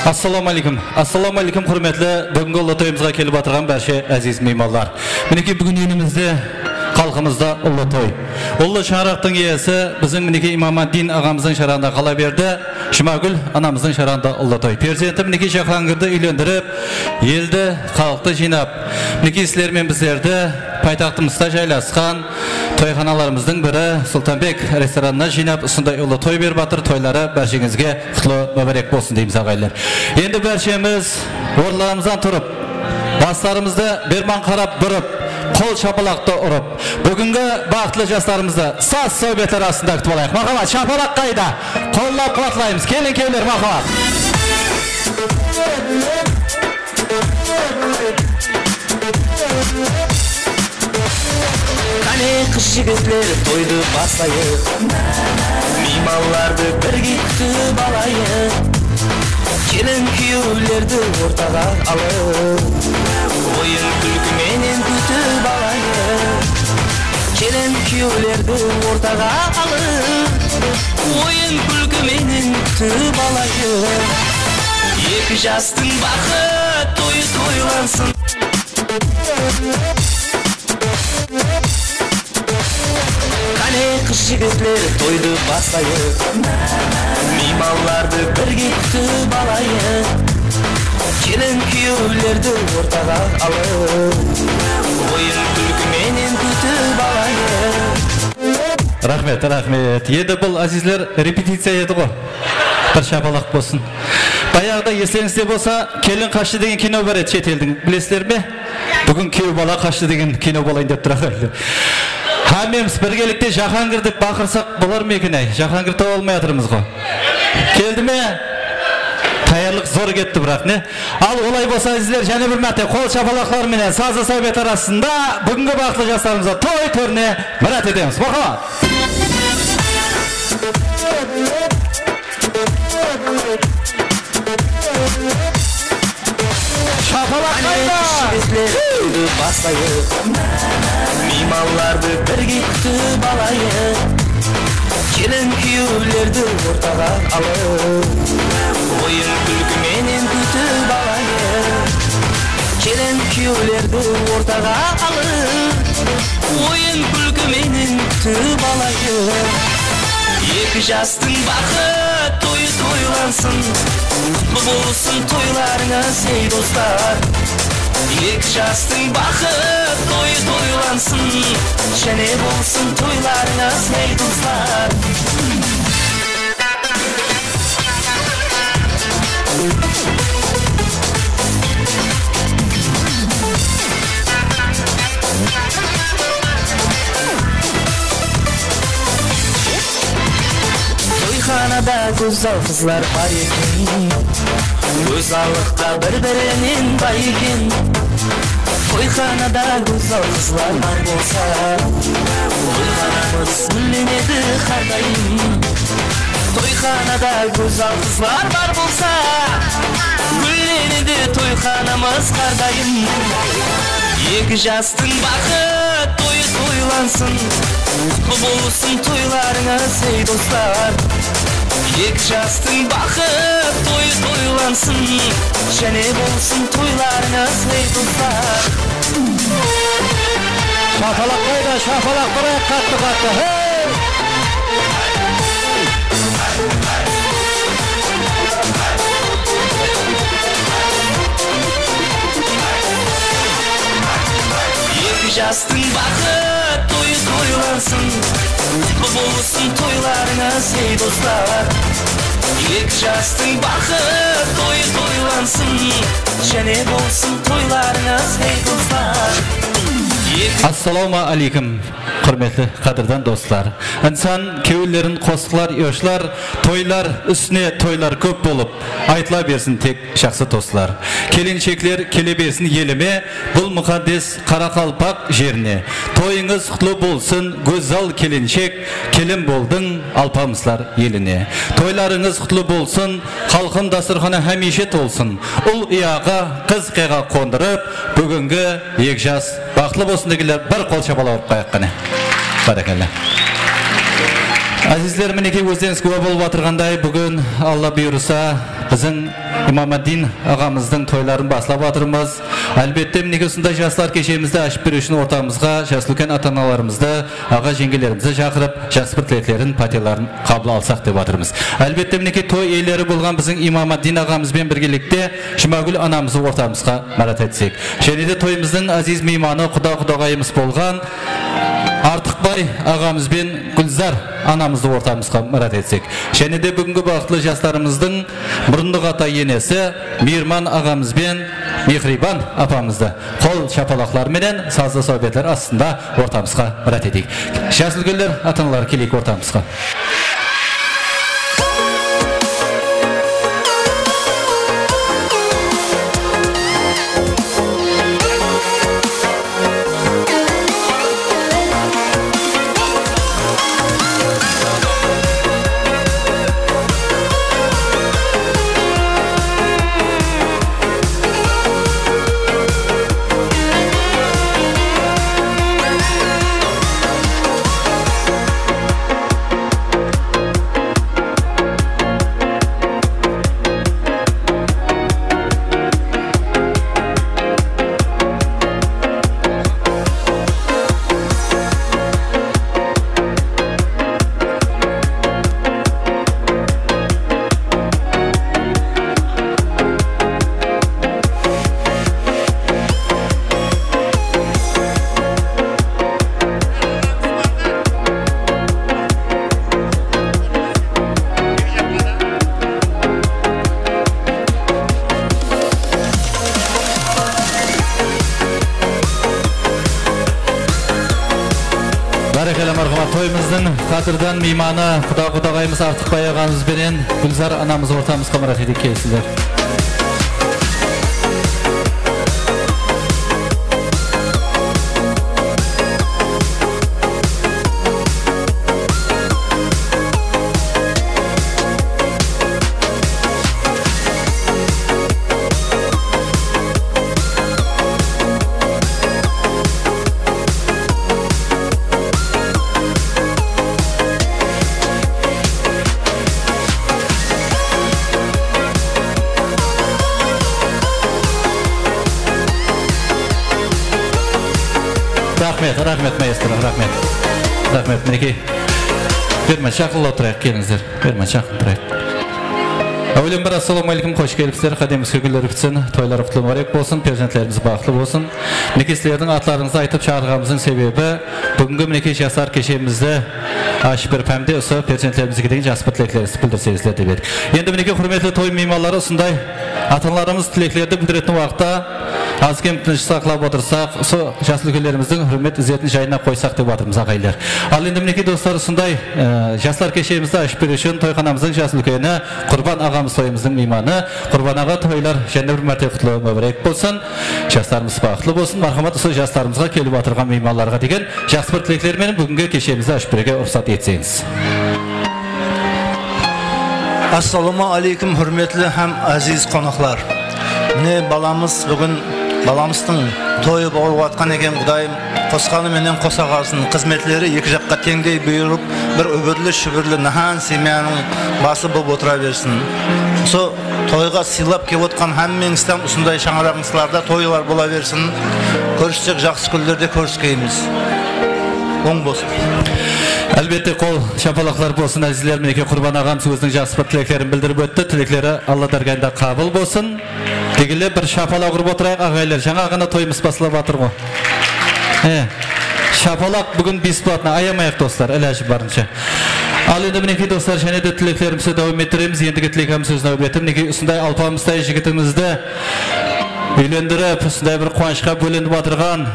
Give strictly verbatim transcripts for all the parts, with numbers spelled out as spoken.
Assalawma áleykum. Assalawma áleykum, húrmetli búgingi ullı toyımızǵa kelip atırǵan bárshe áziz miymanlar. Minekey, búgin elimizde, xalqımızda ullı toy. Ullı shańaraqtıń iyesi biziń, minekey, Imamaddin aǵamızdıń sharaǵında qala berdi. Jumagúl anamızdıń sharaǵında ullı toy. Perzenti, minekey, Jahangirdi úylendirip, eldi, xalıqtı jıynap, minekey, sizler menen bizlerdi paytaxtımızda jaylasqan toyxanalarımızdıń biri Sultanbek restoranına jıynap, usınday ullı toy berip atır. Toyları bársheńizge qutlı, múbárek bolsın deymiz, aǵayinler. Endi bárshemiz orınlarımızdan turıp, baslarımızdı berman qarap burıp, qol shapalaqtı urıp, búgingi baxıtlı jaslarımızdı saz sáwbetler astında kútip alayıq. Marhamat, shapalaq qayda? Qollap-quwatlaymız. Kelin-kúyevler, marhamat. Qáne, qız-jigitler, toydı baslayıq. Miymanlardı birge kútip alayıq. Kelin-kúyewlerdi ortaǵa alıp, oyın-kúlki menen kútip alayıq. Kelin-kúyewlerdi ortaǵa alıp, oyın-kúlki menen kútip alayıq. Eki jastıń baxıt toyı toylansın. Qáne, qız-jigitler, toydı baslayıq. Miymanlardı birge kútip alayıq. Kelin-kúyewlerdi ortaǵa alıp, oyın-kúlki menen kútip alayıq. Raxmet, raxmet. Endi bul, ázizler, repeticiya edi ǵo. Bir shapalaq bolsın. Bayaǵıda eslerińizde bolsa, Kelin qashtı degen kino bar edi shet eldiń. Bilesizler me? Búgin kúyew bala qashtı degen kino bolayın dep tur ǵoy. Hámmemiz birgelikte Jahangir dep baqırsaq bolar ma eken, áy? Jahangir taba almay atırmız ǵo. Keldi me? Tayarlıq zor ketti, biraq, ne? Al, olay bolsa, ázizler, jáne bir márte qol shapalaqlar menen sazlı sáwbet arasında búgingi baxıtlı jaslarımızǵa toy tórine mirát etemiz. Marhamat! Shapalaq qayda? Qáne, qız-jigitler, toydı baslayıq. Miymanlardı birge kútip alayıq. Kelin-kúyewlerdi ortaǵa alıp, oyın-kúlki menen kútip alayıq. Kelin-kúyewlerdi ortaǵa alıp, oyın-kúlki menen kútip alayıq. Eki jastıń baxıt toyı toylansın. Qutlı bolsın toylarıńız, ey, doslar. Eki jastıń baxıt toyı toylansın. Jáne bolsın toylarıńız, ey, doslar. Toyxanada gózzal qızlar bar eken. Gózzallıqta bir-birinen bay eken. Toyxanada gózzal qızlar bar bolsa, toyxanamız gúllenedi hár dayım. Toyxanada gózzal qızlar bar bolsa, gúllenedi toyxanamız hár dayım. Eki jastıń baxıt toyı toylansın. Qutlı bolsın toylarıńız, ey, doslar. Eki jastıń baxıt toyı toylansın. Jáne bolsın toylarıńız, ey, doslar. Shapalaq qayda? Shapalaq urayıq qattı-qattı. Hey! Eki jastıń baxıt toyı toylansın. Qutlı bolsın toylarıńız, ey, doslar. Eki jastıń baxıt toyı toylansın. Jáne bolsın toylarıńız, ey, doslar. Eki Assalawma áleykum, húrmetli, qádirdan doslar. Insan kewillerin qosıqlar yoshlar, toylar ústine toylar kóp bolıp, aytıla bersin tek jaqsı toslar. Kelinshekler kele bersin elime, bul muqaddes qaraqalpaq jerine. Toyıńız qutlı bolsın, gózzal kelinshek, kelin boldıń alpamıslar eline. Toylarıńız qutlı bolsın, xalqım dasturxanı hámiyshe tolsın. Ul-uyaǵa, qız-qıyǵa qondırıp, búgingi eki jas baxıtlı bolsın degenler, bir qol shapalaq urıp qoyayıq qáne. Bárekella. Ázizler, minekey, ózlerińiz gúwa bolıp atırǵanday, búgin, Alla buyırsa, biziń Imamaddin aǵamızdıń toyların baslap atırmız. Álbette, minekey, usınday jaslar keshemizdi ashıp beriw ushın ortamızǵa jas úlken ata-analarımızdı, aǵa-jeńgelerimizdi shaqırıp, jaqsı bir tileklerin, pátiyaların qabıl alsaq dep atırmız. Álbette, minekey, toy iyeleri bolǵan biziń Imamaddin aǵamız benen birgelikte Jumagúl anamızdı ortamızǵa márát etsek. Jáne de toyımızdıń áziz miymanı, quda-qudaǵayımız bolǵan Artıqbay aǵamız benen Gúlzar anamızdı ortamızǵa márát etsek. Jáne de búgingi baxıtlı jaslarımızdıń murınlıq ata-enesi Miyirman aǵamız benen Mehriban apamızdı qol shapalaqları menen sazlı sáwbetler astında ortamızǵa márát eteyik. Jas úlkenler, ata-analar, keleyik ortamızǵa. Bárekella, marhamat. Toyımızdıń qádirdan miymanı, quda-qudaǵayımız Artıqbay aǵamız benen Gúlzar anamız ortamızǵa márát eteyik, kelsinler. Raxmet, raxmet, maestro, raxmet. Raxmet, minekey. Berman, jaqınlap turayıq, kelińizler. Berman, jaqın turayıq. Áwelen bir, assalamu aleykum, xosh kelipsizler. Qádemimizge gúller pitsin, toylar qutlı múbárek bolsın, perzentlerimiz baxıtlı bolsın. Minekey, sizlerdiń atlarıńızdı aytıp shaqırǵanımızdıń sebebi, búgingi, minekey, jaslar keshemizdi ashıp berip, hám de usı perzentlerimizge degen jaqsı bir tileklerimizdi bildirseńizler dep edik. Endi, minekey, húrmetli toy miymanları, usınday ata-analarımız tileklerdi bildiretin waqıtta az-kem tınısh saqlap otırsaq, usı jas úlkenlerimizdiń húrmet izzetin jayına qoysaq dep atırmız, aǵayinler. Al endi, minekey, dostlar, usınday, e, jaslar keshemizdi ashıp beriw ushın toyxanamızdıń jas úlkeni Qurban aǵamız toyımızdıń miymanı. Qurban aǵa, toylar jáne bir márte qutlı múbárek bolsın. Jaslarımız baxıtlı bolsın. Marhamat, usı jaslarımızǵa, kelip atırǵan miymanlarǵa degen jaqsı bir tilekler menen búgingi keshemizdi ashıp beriwge ruxsat etseńiz. Assalawma aleykum, húrmetli hám áziz qonaqlar. Mine, balamız búgin, balamızdıń toyı bolıp atqan eken, Qudayım qosqanı menen qosa qalsın, xızmetleri eki jaqqa teńdey buyırıp, bir úbirli-shúbirli nahan semyanıń bası bolıp otıra bersin. Usı toyǵa sıylap kelip otqan hámmeńizden usınday shańaraǵıńızlarda toylar bola bersin. Kórissek, jaqsı kúnlerde kóriskeymiz. Oń bolsın. Álbette, qol shapalaqlar bolsın, ázizler. Minekey, Qurban aǵamız óziniń jaqsı bir tileklerin bildirip ótti. Tilekleri Alla dárgayında qabıl bolsın. Degile bir shapalaq urıp otırayıq, aǵaylar. Jańa ǵana toyımız baslap atır ǵo. E, shapalaq búgin besplatno, ayamayıq, dostlar, ilajı barınsha. Al endi, minekey, dostlar, jáne de tileklerimizdi dawam ettiremiz. Endigi tilek hám sóz náwbeti, minekey, usınday alpamıstay jigitimizdi úylendirip, usınday bir quwanıshqa bólenip atırǵan,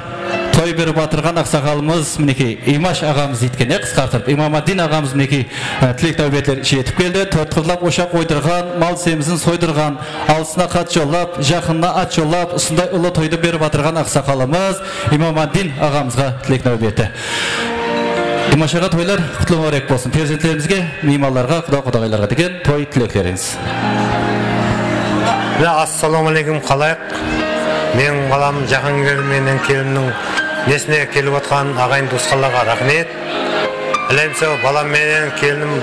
toy berip atırǵan aqsaqalımız, minekey, Imash aǵamız deytken, e, qısqartırıp, Imamaddin aǵamız, minekey, e, tilek náwbetler jetip keldi. Tórt qırlap oshaq oydırǵan, mal semizin soydırǵan, alısına xat jollap, jaqınına at jollap, usınday ullı toydı berip atırǵan aqsaqalımız Imamaddin aǵamızǵa tilek náwbeti. Dimash aǵa, toylar qutlı múbárek bolsın. Perzentlerimizge, miymanlarǵa, quda-qudaǵaylarǵa degen toy tileklerińiz. Mine, assalawma aleykum, qalayıq? Meniń balam Jahangir menen kelinniń nesine kelip atqan aǵayin tuwısqanlarǵa raxmet. Ilem sol, balam menen kelinim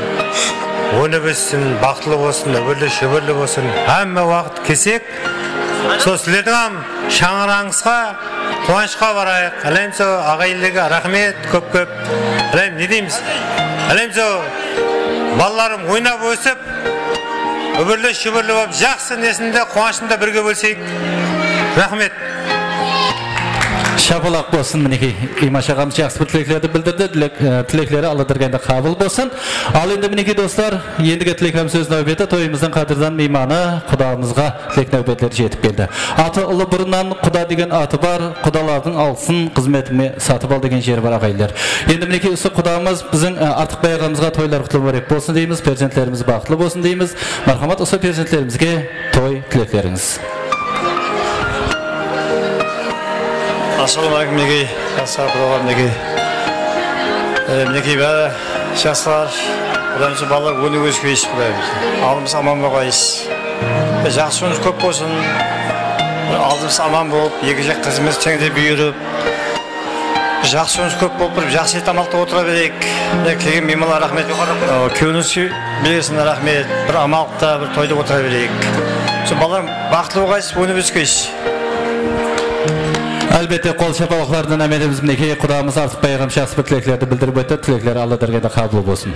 ónip óssin, baxıtlı bolsın, úbirli-shúbirli bolsın. Hámme waqıt kesek. Sol sizlerdiń hám shańaraǵıńızǵa quwanıshqa barayıq. Álem sol aǵayinlerge raxmet kóp-kóp. Álem ne deymiz? Álem sol balalarım oynap ósip, úbirli-shúbirli bolıp, jaqsı nesimdi, quwanıshımdı birge bólseyik. Raxmet. Shapalaq bolsın, minekey, Imash aǵamız jaqsı bir tileklerdi bildirdi. Tilek, e, tilekleri Alla bergende qabıl bolsın. Al endi, minekey, dostlar, endigi tilek hám sóz náwbeti toyımızdıń qádirdan miymanı, qudamızǵa tilek náwbetleri jetip keldi. Atı ulı burınnan quda degen atı bar, qudalardıń alǵısın xızmetińe satıp al degen jeri bar, aǵayinler. Endi, minekey, usı qudamız biziń, e, Artıqbay aǵamızǵa toylar qutlı múbárek bolsın deymiz, perzentlerimiz baxıtlı bolsın deymiz. Márhamat, usı perzentlerimizge toy tileklerińiz. Assalawma áleykum, minekey. Jaslar, qudalıq, minekey. E, minekey, bári jaslar, Qudayım usı balalar ónip ósip kelsin, Qudayım. Aldımız aman bolǵaysız. E, jaqsı jumıs kóp bolsın. Aldımız aman bolıp, eki jaq qızımız teńde buyırıp, jaqsı jumıs kóp bolıp turıp, jaqsı etamaqta otıra bereyik. E, kelgen miymanlarǵa raxmet. E, kewlińiz bersin, raxmet. Bir amanlıqta, bir toyda otıra bereyik. Sol balalar baxıtlı bolǵaysız, ónip ósip kelsin. Álbette, qol shapalaqlardan ámelemiz, minekey, qudamız Artıqbay aǵam jaqsı bir tileklerdi bildirip ótti. Tilekleri Alla bergende qabıl bolsın.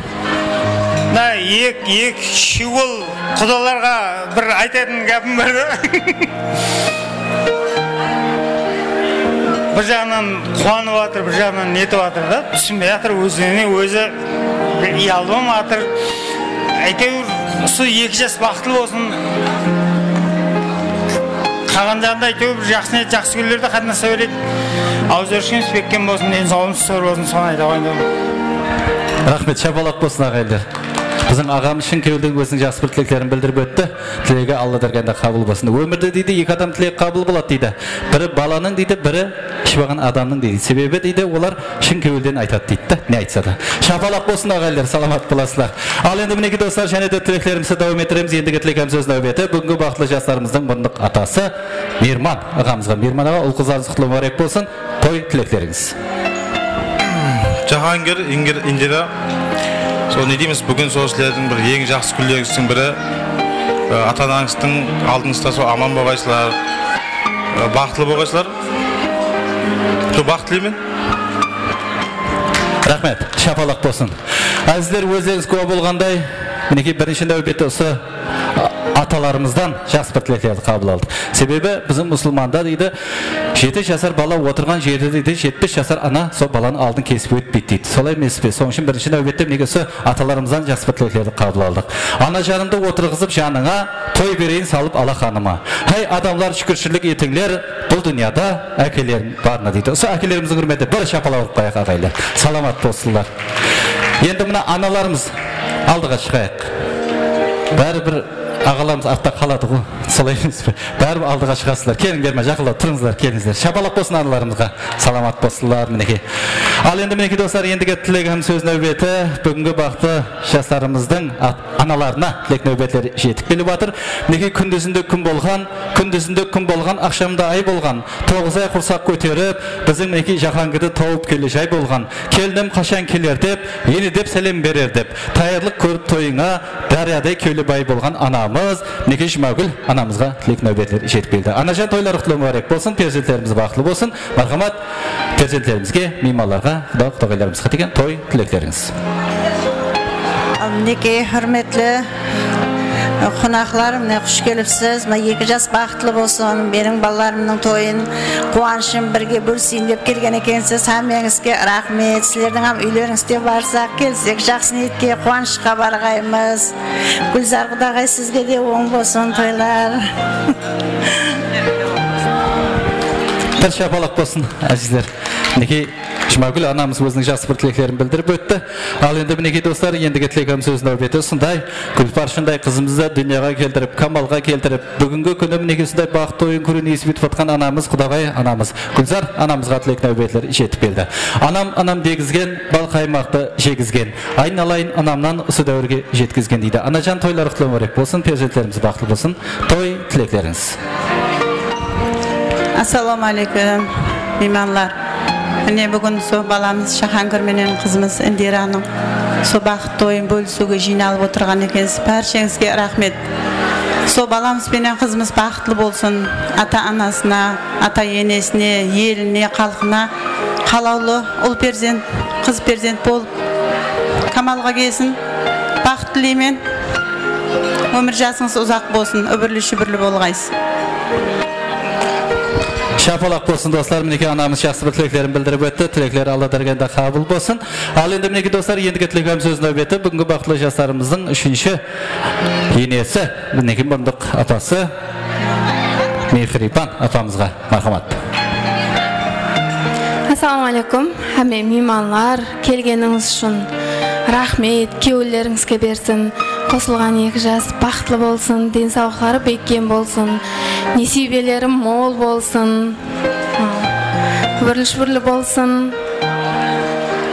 Mına ek, ek shúgil qudalarǵa bir aytatın gápim bar da. Bir jaǵınan quwanıp atır, bir jaǵınan netip atır da, túsinbey atır, ózine ózi bir uyalı bolmay atır. Áytewir, usı eki jas baxıtlı bolsın. Qalǵan jaǵında, áytewir, bir jaqsı niyet, jaqsı kúnlerde qatnasa bereyik. Awızlar ishken, ispekken bolsın, densawlıǵımız zor bolsın, sonı ayta qoyayın dedim. Raxmet, shapalaq bolsın, aǵayinler. Biziń aǵamız shın kewilden óziniń jaqsı bir tileklerin bildirip ótti. Tilegi Alla bergende qabıl bolsın. Ómirde, deydi, eki adam tilegi qabıl boladı, deydi. Biri balanıń, deydi, biri iship alǵan adamnıń, deydi. Sebebi, deydi, olar shın kewilden aytadı, deydi da, ne aytsa da. Shapalaq bolsın, aǵayinler, salamat bolasızlar. Al endi, minekey, dostlar, jáne de tileklerimizdi dawam ettiremiz. Endigi tilek hám sóz náwbeti búgingi baxıtlı jaslarımızdıń murnıq atası Miyirman aǵamızǵa. Miyirman aǵa, ul-qızlarıńız qutlı múbárek bolsın. Toy tileklerińiz. Jahangir, Ingir, Indira. Sol, ne deymiz, búgin sol sizlerdiń bir eń jaqsı kúnlerińizdiń biri. E, ata-anańızdıń aldıńızda sol aman bolǵaysızlar, e, baxıtlı bolǵaysızlar. Sol baxıt tileymen. Raxmet, shapalaq bolsın. Ázizler, ózlerińiz gúwa bolǵanday, minekey, birinshi náwbette usı atalarımızdan jaqsı bir tileklerdi qabıl aldıq. Sebebi biziń musılmanda, deydi, jeti jasar bala otırǵan jerde, deydi, jetpis jasar ana sol balanıń aldın kesip ótpeydi, deydi. Solay emes pe? Sonıń ushın birinshi náwbette, minekey, usı atalarımızdan jaqsı bir tileklerdi qabıl aldıq. Anajanımdı otırǵızıp janıńa, toy bereyin salıp alaxanıma. Háy, adamlar, shúkirshilik etińler, bul dúnyada ákelerim barına, deydi. Usı ákelerimizdiń húrmetine bir shapalaq urıp qoyayıq, aǵayinler. Salamat bolsınlar. Endi mına analarımız aldıǵa shıǵayıq. Báribir aǵalarımız artta qaladı ǵo, solay emes pe? Báribir aldıǵa shıǵasızlar. Kelińler, mına jaqınlap turıńızlar, kelińizler. Shapalaq bolsın analarımızǵa. Salamat bolsınlar, minekey. Al endi, minekey, dostlar, endigi tilek hám sóz náwbeti búgingi baxıtlı jaslarımızdıń at-, analarına tilek náwbetleri jetip kelip atır. Minekey, kúndizinde kún bolǵan, kúndizinde kún bolǵan, aqshamda ay bolǵan. Toǵız ay qursaq kóterip, biziń, minekey, Jahangirdi tawıp keldi jay bolǵan. Kelinim qashan keler dep, ene dep sálem berer dep. Tayarlıq kórip toyıńa, dáryaday kewli bay bolǵan anamız, minekey, Jumagúl anamızǵa tilek náwbetleri jetip keldi. Anajan, toylar qutlı múbárek bolsın, perzentlerimiz baxıtlı bolsın. Márhamat, perzentlerimizge, miymanlarǵa, quda-qudaǵıylarımızǵa degen toy tileklerińiz. Minekey, húrmetli qonaqlar, mine, xush kelipsiz. Mına eki jas baxıtlı bolsın. Meniń balalarımnıń toyın, quwanıshın birge bólseyin dep kelgen ekensiz. Hámmeńizge raxmet. Sizlerdiń hám úylerińizde barsaq, kelsek, jaqsı niyetke, quwanıshqa barǵaymız. Gúlzar qudaǵay, sizge de oń bolsın toylar. Bir shapalaq bolsın, ázizler. Minekey, Jumagúl anamız óziniń jaqsı bir tileklerin bildirip ótti. Al endi, minekey, dostlar, endigi tilek hám sóz náwbeti usınday. Gúlparshanday qızımızdı dúnyaǵa keltirip, kamalǵa keltirip, búgingi kúni, minekey, usınday baxıt toyın kóriw nesip etip atqan anamız, qudaǵay anamız, Gúlzar anamızǵa tilek náwbetleri jetip keldi. Anam, anam degizgen, bal qaymaqtı jegizgen. Aynalayın anamnan usı dáwirge jetkizgen, deydi. Anajan, toylar qutlı múbárek bolsın, perzentlerimiz baxıtlı bolsın. Toy tileklerińiz. Assalawma áleykum, miymanlar. Mine, búgin sol balamız Jahangir menen qızımız Indiranıń Sol baxıttı oyın bólisiwge jıynalıp otırǵan ekensiz. Pársheńizge raxmet. Sol balamız benen qızımız baxıtlı bolsın. Ata-anasına, ata-enesine, eline, xalqına qalawlı ul perzent, qız perzent bolıp kamalǵa kelsin. Baxıt tileymen. Ómir jasıńız uzaq bolsın, úbirli-shúbirli bolǵaysız. Shapalaq bolsın, doslar. Minekey, anamız jaqsı bir tileklerin bildirip ótti. Tilekleri Alla bárkende qabıl bolsın. Al endi, minekey, doslar, endigi tilek hám sóz náwbeti búgingi baxıtlı jaslarımızdıń úshinshi enesi, minekey, murındıq apası Mehriban apamızǵa. Marhamat. Assalawma áleykum. Hámme miymanlar, kelgenińiz ushın raxmet, kewillerińizge bersin. Qosılǵan eki jas baxıtlı bolsın, densawlıqları bekkem bolsın, nesiybeleri mol bolsın, úbirli-shúbirli bolsın.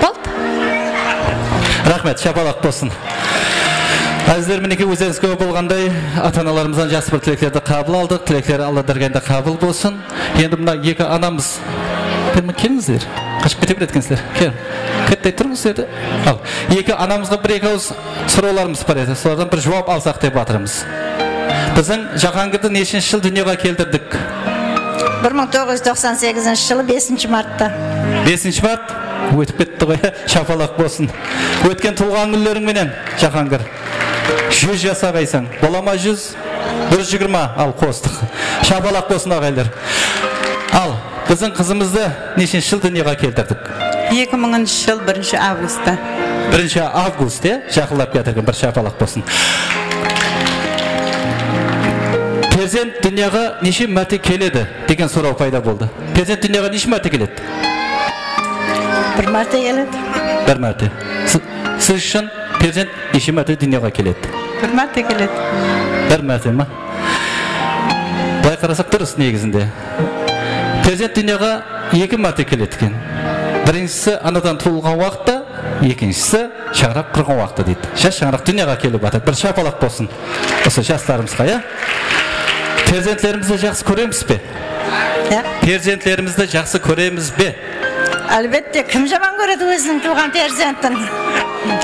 Boldı. Raxmet, shapalaq bolsın. Ázizler, minekey, ózlerińiz kórip bolǵanday, ata-analarımızdan jaqsı bir tileklerdi qabıl aldıq. Tilekleri Alla bárkende qabıl bolsın. Endi mına eki anamız, berme, kelińizler. Qashıp kete beretkensizler. Kel. Kettey turıńız sizler de. Al. Eki anamızǵa bir-eki awız sorawlarımız bar edi. Solardan bir juwap alsaq dep atırmız. Biziń Jahangirdi neshinshi jıl dúnyaǵa keltirdik? Bir mıń toǵız júz toqsan segizinshi jılı besinshi martta. Besinshi mart? Ótip ketti ǵoy. Shapalaq bolsın. Ótken tuwılǵan kúnleriń menen, Jahangir. Júz jasaǵaysań. Bola ma júz? Bir júz jigirma, al, qostıq. Shapalaq bolsın, aǵaylar. Al, biziń qızımızdı neshinshi jıl dúnyaǵa keltirdik? Eki mıńınshı jıl birinshi avgustta. Birinshi avgust, e? Jaqınlap kiyatır eken, bir shapalaq bolsın. Perzent dúnyaǵa neshe márte keledi degen soraw payda boldı. Perzent dúnyaǵa neshe márte keledi? Bir márte keledi. Bir márte. Si-, siz ushın perzent neshe márte dúnyaǵa keledi? Bir márte keledi. Bir márte ma? Bılay qarasaq durıs negizinde. Perzent dúnyaǵa eki márte keledi eken. Birinshisi anadan tuwılǵan waqıtta, ekinshisi shańaraq qurǵan waqıtta deydi. Jas shańaraq dúnyaǵa kelip atır. Bir shapalaq bolsın usı jaslarımızǵa, ya? Perzentlerimizdi jaqsı kóremiz be? Ya. Perzentlerimizdi jaqsı kóremiz be? Álbette, kim jaman kóredi óziniń tuwǵan perzentin?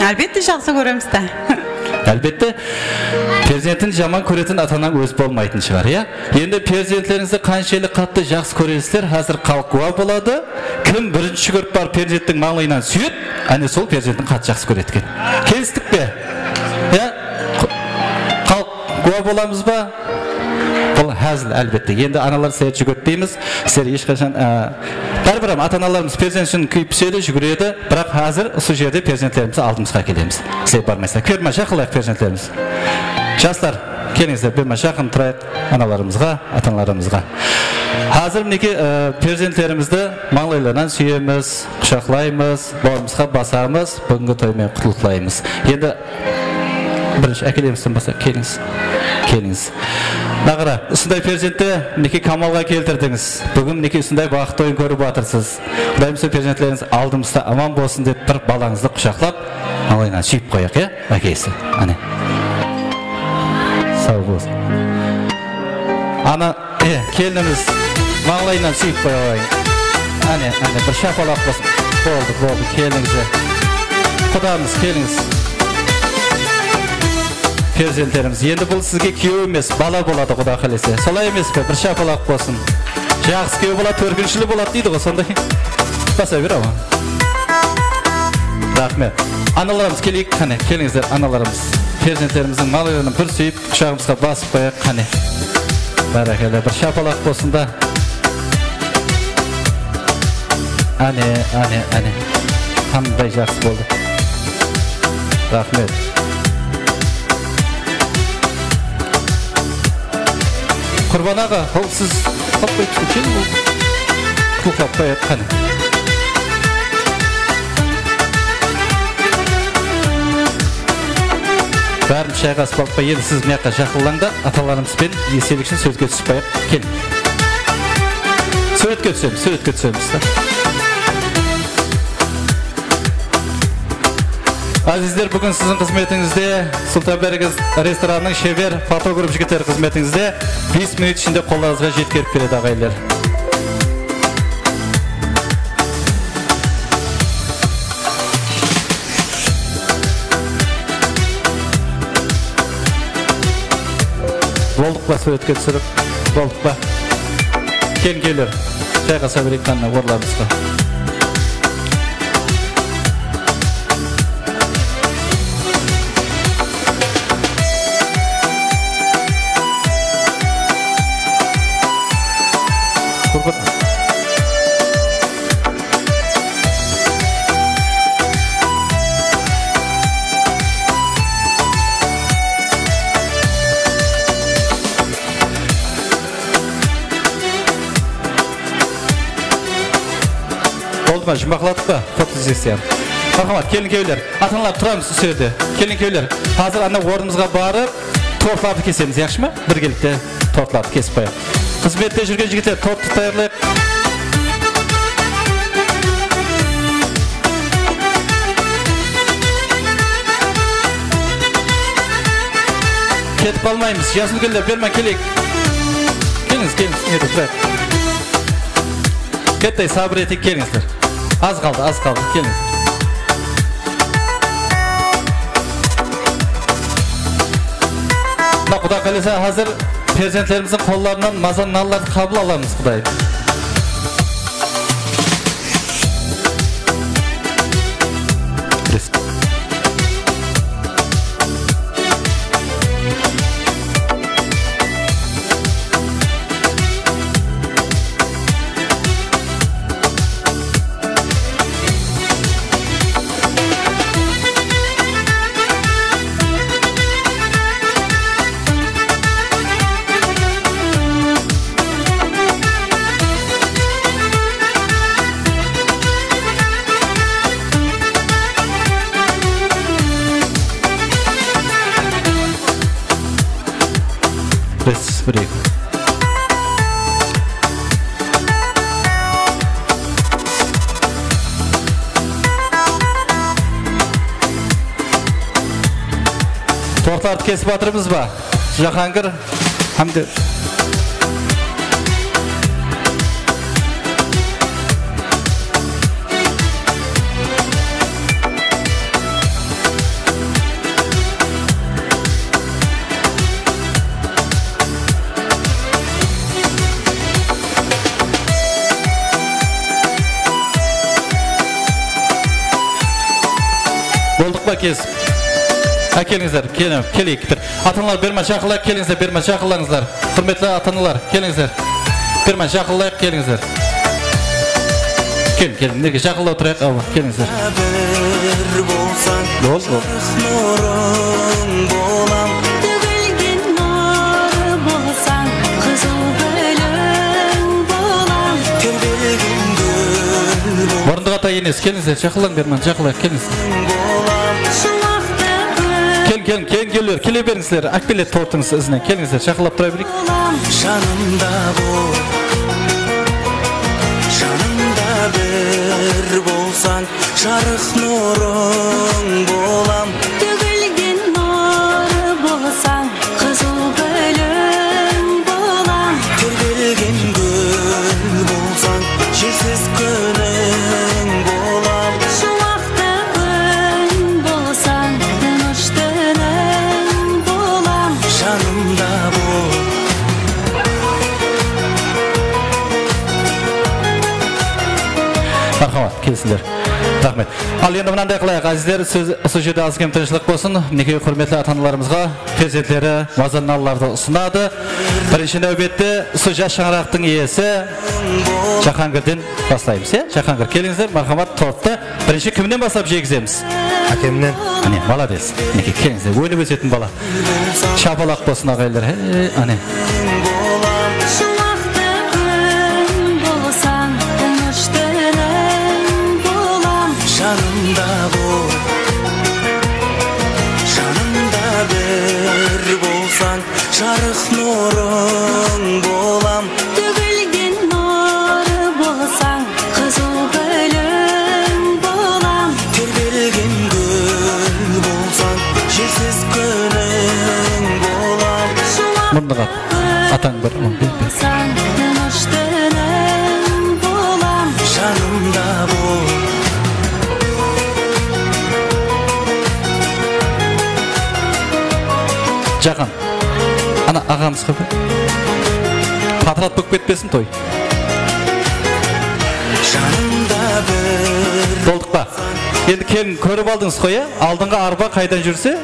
Álbette, jaqsı kóremiz da. Álbette, perzentin jaman kóretin ata-anań ózi bolmaytın shıǵar, ya? Endi perzentlerińizdi qanshelli qattı jaqsı kóresizler, házir xalıq gúwa boladı. Kim birinshi júgirip barıp perzenttiń mańlayınan súyedi, áne, sol perzentin qattı jaqsı kóredi eken. Kelistik pe? Ya? Xalıq gúwa bolamız ba? Bul házil, álbette. Endi analar, sizlerdi júgirtpeymiz. Sizler hesh qashan, á, báribir hám ata-analarımız perzent ushın kúyip pisedi, júgiredi. Biraq házir usı jerde perzentlerimizdi aldımızǵa ákelemiz. Sizler barmaysızlar. Keliń, mına, jaqınlayıq perzentlerimiz. Jaslar, kelińizler, bir, mına, jaqın turayıq analarımızǵa, ata-analarımızǵa. Házir, minekey, e, perzentlerimizdi mańlaylarınan súyemiz, qushaqlaymız, bawırımızǵa basamız, búgingi toy menen qutlıqlaymız. Endi birinshi ákelemiz, sen basa, kelińiz. Kelińiz. Naǵara, usınday perzentti, minekey, kamalǵa keltirdińiz. Búgin, minekey, usınday baxıt toyın kórip atırsız. Qudayım, sol perzentlerińiz aldımızda aman bolsın dep, bir balańızdı qushaqlap, mańlayınan súyip qoyaq, ya? Ákesi, áne. Saw bolsın. Ana, e, kelinimiz mańlayınan súyip qoyayın. Áne, áne, bir shapalaq bolsın. Boldı, boldı, kelińiz. Qudamız, kelińiz. Perzentlerimiz. Endi bul sizge kúyew emes, bala boladı, Quda qálese. Solay emes pe? Bir shapalaq bolsın. Jaqsı kúyew boladı, tórkinshili boladı deydi ǵoy, sonday. Basa ber, awa. Raxmet. Analarımız keleyik, qáne, kelińizler, analarımız. Perzentlerimizdiń mańlayların bir súyip, qushaǵımızǵa basıp qoyayıq, qáne. Bárekella, bir shapalaq bolsın da. Áne, áne, áne. Qanday jaqsı boldı. Raxmet. Qurban aǵa, hop, siz, hop, keliń, qutlıqlap qoyayıq, qáne. Bárin shayqasıp alıp, endi siz mıyaqqa jaqınlań da, atalarımız benen estelik ushın súwretke túsip qoyayıq. Keliń. Súwretke túsemiz, súwretke túsemiz da. Ázizler, búgin siziń xızmetińizde Sultanbárik restoranınıń sheber fotograf jigitleri xızmetińizde bes minut ishinde qollarıńızǵa jetkerip beredi, aǵayinler. Boldıq pa, súwretke túsirip? Boldıq pa? Kelin-kúyler, jayǵasa bereyik qáne orınlarımızǵa. Qurqıt. Boldı ma, juwmaqladıq pa? Foto sessiya. Marhamat, kelin-kúyler, ata-analar, turamız usı jerde. Kelin-kúyler, házir ana ornımızǵa barıp, tortlardı kesemiz, yaqshı ma? Birgelikte tortlardı kesip qoyayıq. Xızmette júrgen jigitler, torttı tayarlayıq. Ketip qalmaymız. Jas úlkenler, berman keleyik. Kelińiz, kelińiz, nede turayıq. Kettay sabır eteyik, kelińizler. Az qaldı, az qaldı, kelińizler. Mına, Quday qálese, házir perzentlerimizdiń qollarınan maza nanlardı qabıl alamız, Quday. Biz bir-eki. Tortlardı kesip atırmız ba? Jahangir hám de Boldıq pa, kes? Ákelińizler, kene, keleyik. Ata-analar, berman jaqınlayıq, kelińizler, berman jaqınlańızlar. Húrmetli ata-analar, kelińizler. Berman jaqınlayıq, kelińizler. Kel, kel, mıneke jaqınlap turayıq, awa, kelińizler. Bol, bol. Murındı qata enes, kelińizler, jaqınlań, berman, jaqınlayıq, kelińizler. Kel, kel, kelin-kúyler, kele berińizler, ákpele tortıńız izinen, kelińizler, jaqınlap tura bereyik. Janımda bol, janımda bir bolsań, jarıq nurıń bolam. Tógilgen nur bolsań, qızıl gúlim bolam. Terberilgen gúl bolsań, jelsiz kúniń bolam. Juwaqta kún bolsań, tınısh túniń bolam. Janımda bol. Marhamat, kelsizler. Raxmet. Al, endi mınanday qılayıq, ázizler, siz usı jerde az-kem tınıshlıq bolsın. Minekey, húrmetli ata-analarımızǵa perzentleri mazannalılardı usınadı. Birinshi náwbette usı jas shańaraqtıń iyesi Jahangirden baslaymız, ya? Jahangir, kelińizler, marhamat, torttı birinshi kimnen baslap jegizemiz? Ákemnen. Áne, malades. Minekey, kelińizler, ónip ósetin bala. Shapalaq bolsın, aǵayinler. He, áne. Juwaqta kún bolsań, tınısh túniń bolam. Janımda bol, janımda bir bolsań, jarıq nurıń bolam. Tógilgen nur bolsań, qızıl gúlim bolam. Terberilgen gúl bolsań, jelsiz kúniń bolam. Mındıǵa atań bir mıń ber, ber. Bolsań, tınısh túniń bolam. Janımda bol. Jaqın. Ana, aǵamız qápe. Patrat bolıp ketpesin toy. Janımda bir. Boldıq pa? Endi kelin, kórip aldıńız ǵoy, ya? Aldınǵı arba qaydan júrse,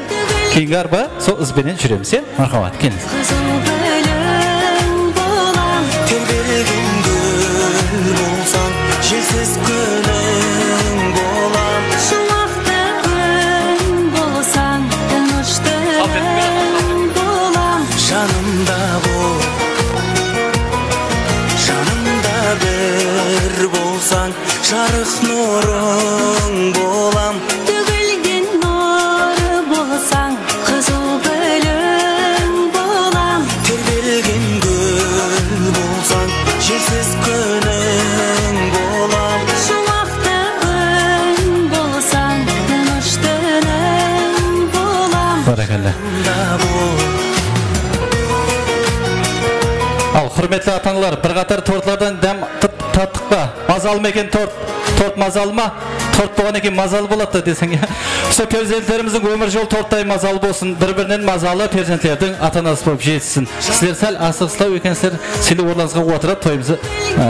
keyingi arba sol iz benen júremiz, ya? Marhamat, kelińiz. Qızıl gúlim bolam. Terbergen gúl bolsań, jelsiz kúniń bolam. Juwaqta kún bolsań, tınısh tıń bolam. Janımda bol, janımda bir bolsań, jarıq nurıń bolam. Tógilgen nur bolsań, qızıl gúlim bolam. Terbergen gúl bolsań, jelsiz kúniń bolam. Juwaqta kún bolsań, tınısh tıń bolam. Bárekella. Al, húrmetli ata-analar, bir qatar tortlardan dám tıp-, tattıq pa? Mazalı ma eken tort? Tort mazalı ma? Tort bolǵannan keyin mazalı boladı da deseń, ya. Usı perzentlerimizdiń ómir jolı torttay mazalı bolsın, bir-birinen mazalı perzentlerdiń ata-anası bolıp jetissin. Sizler sál asıǵıslaw ekensizler, sıylı orınlarıńızǵa otırıp, toyımızdı, ı,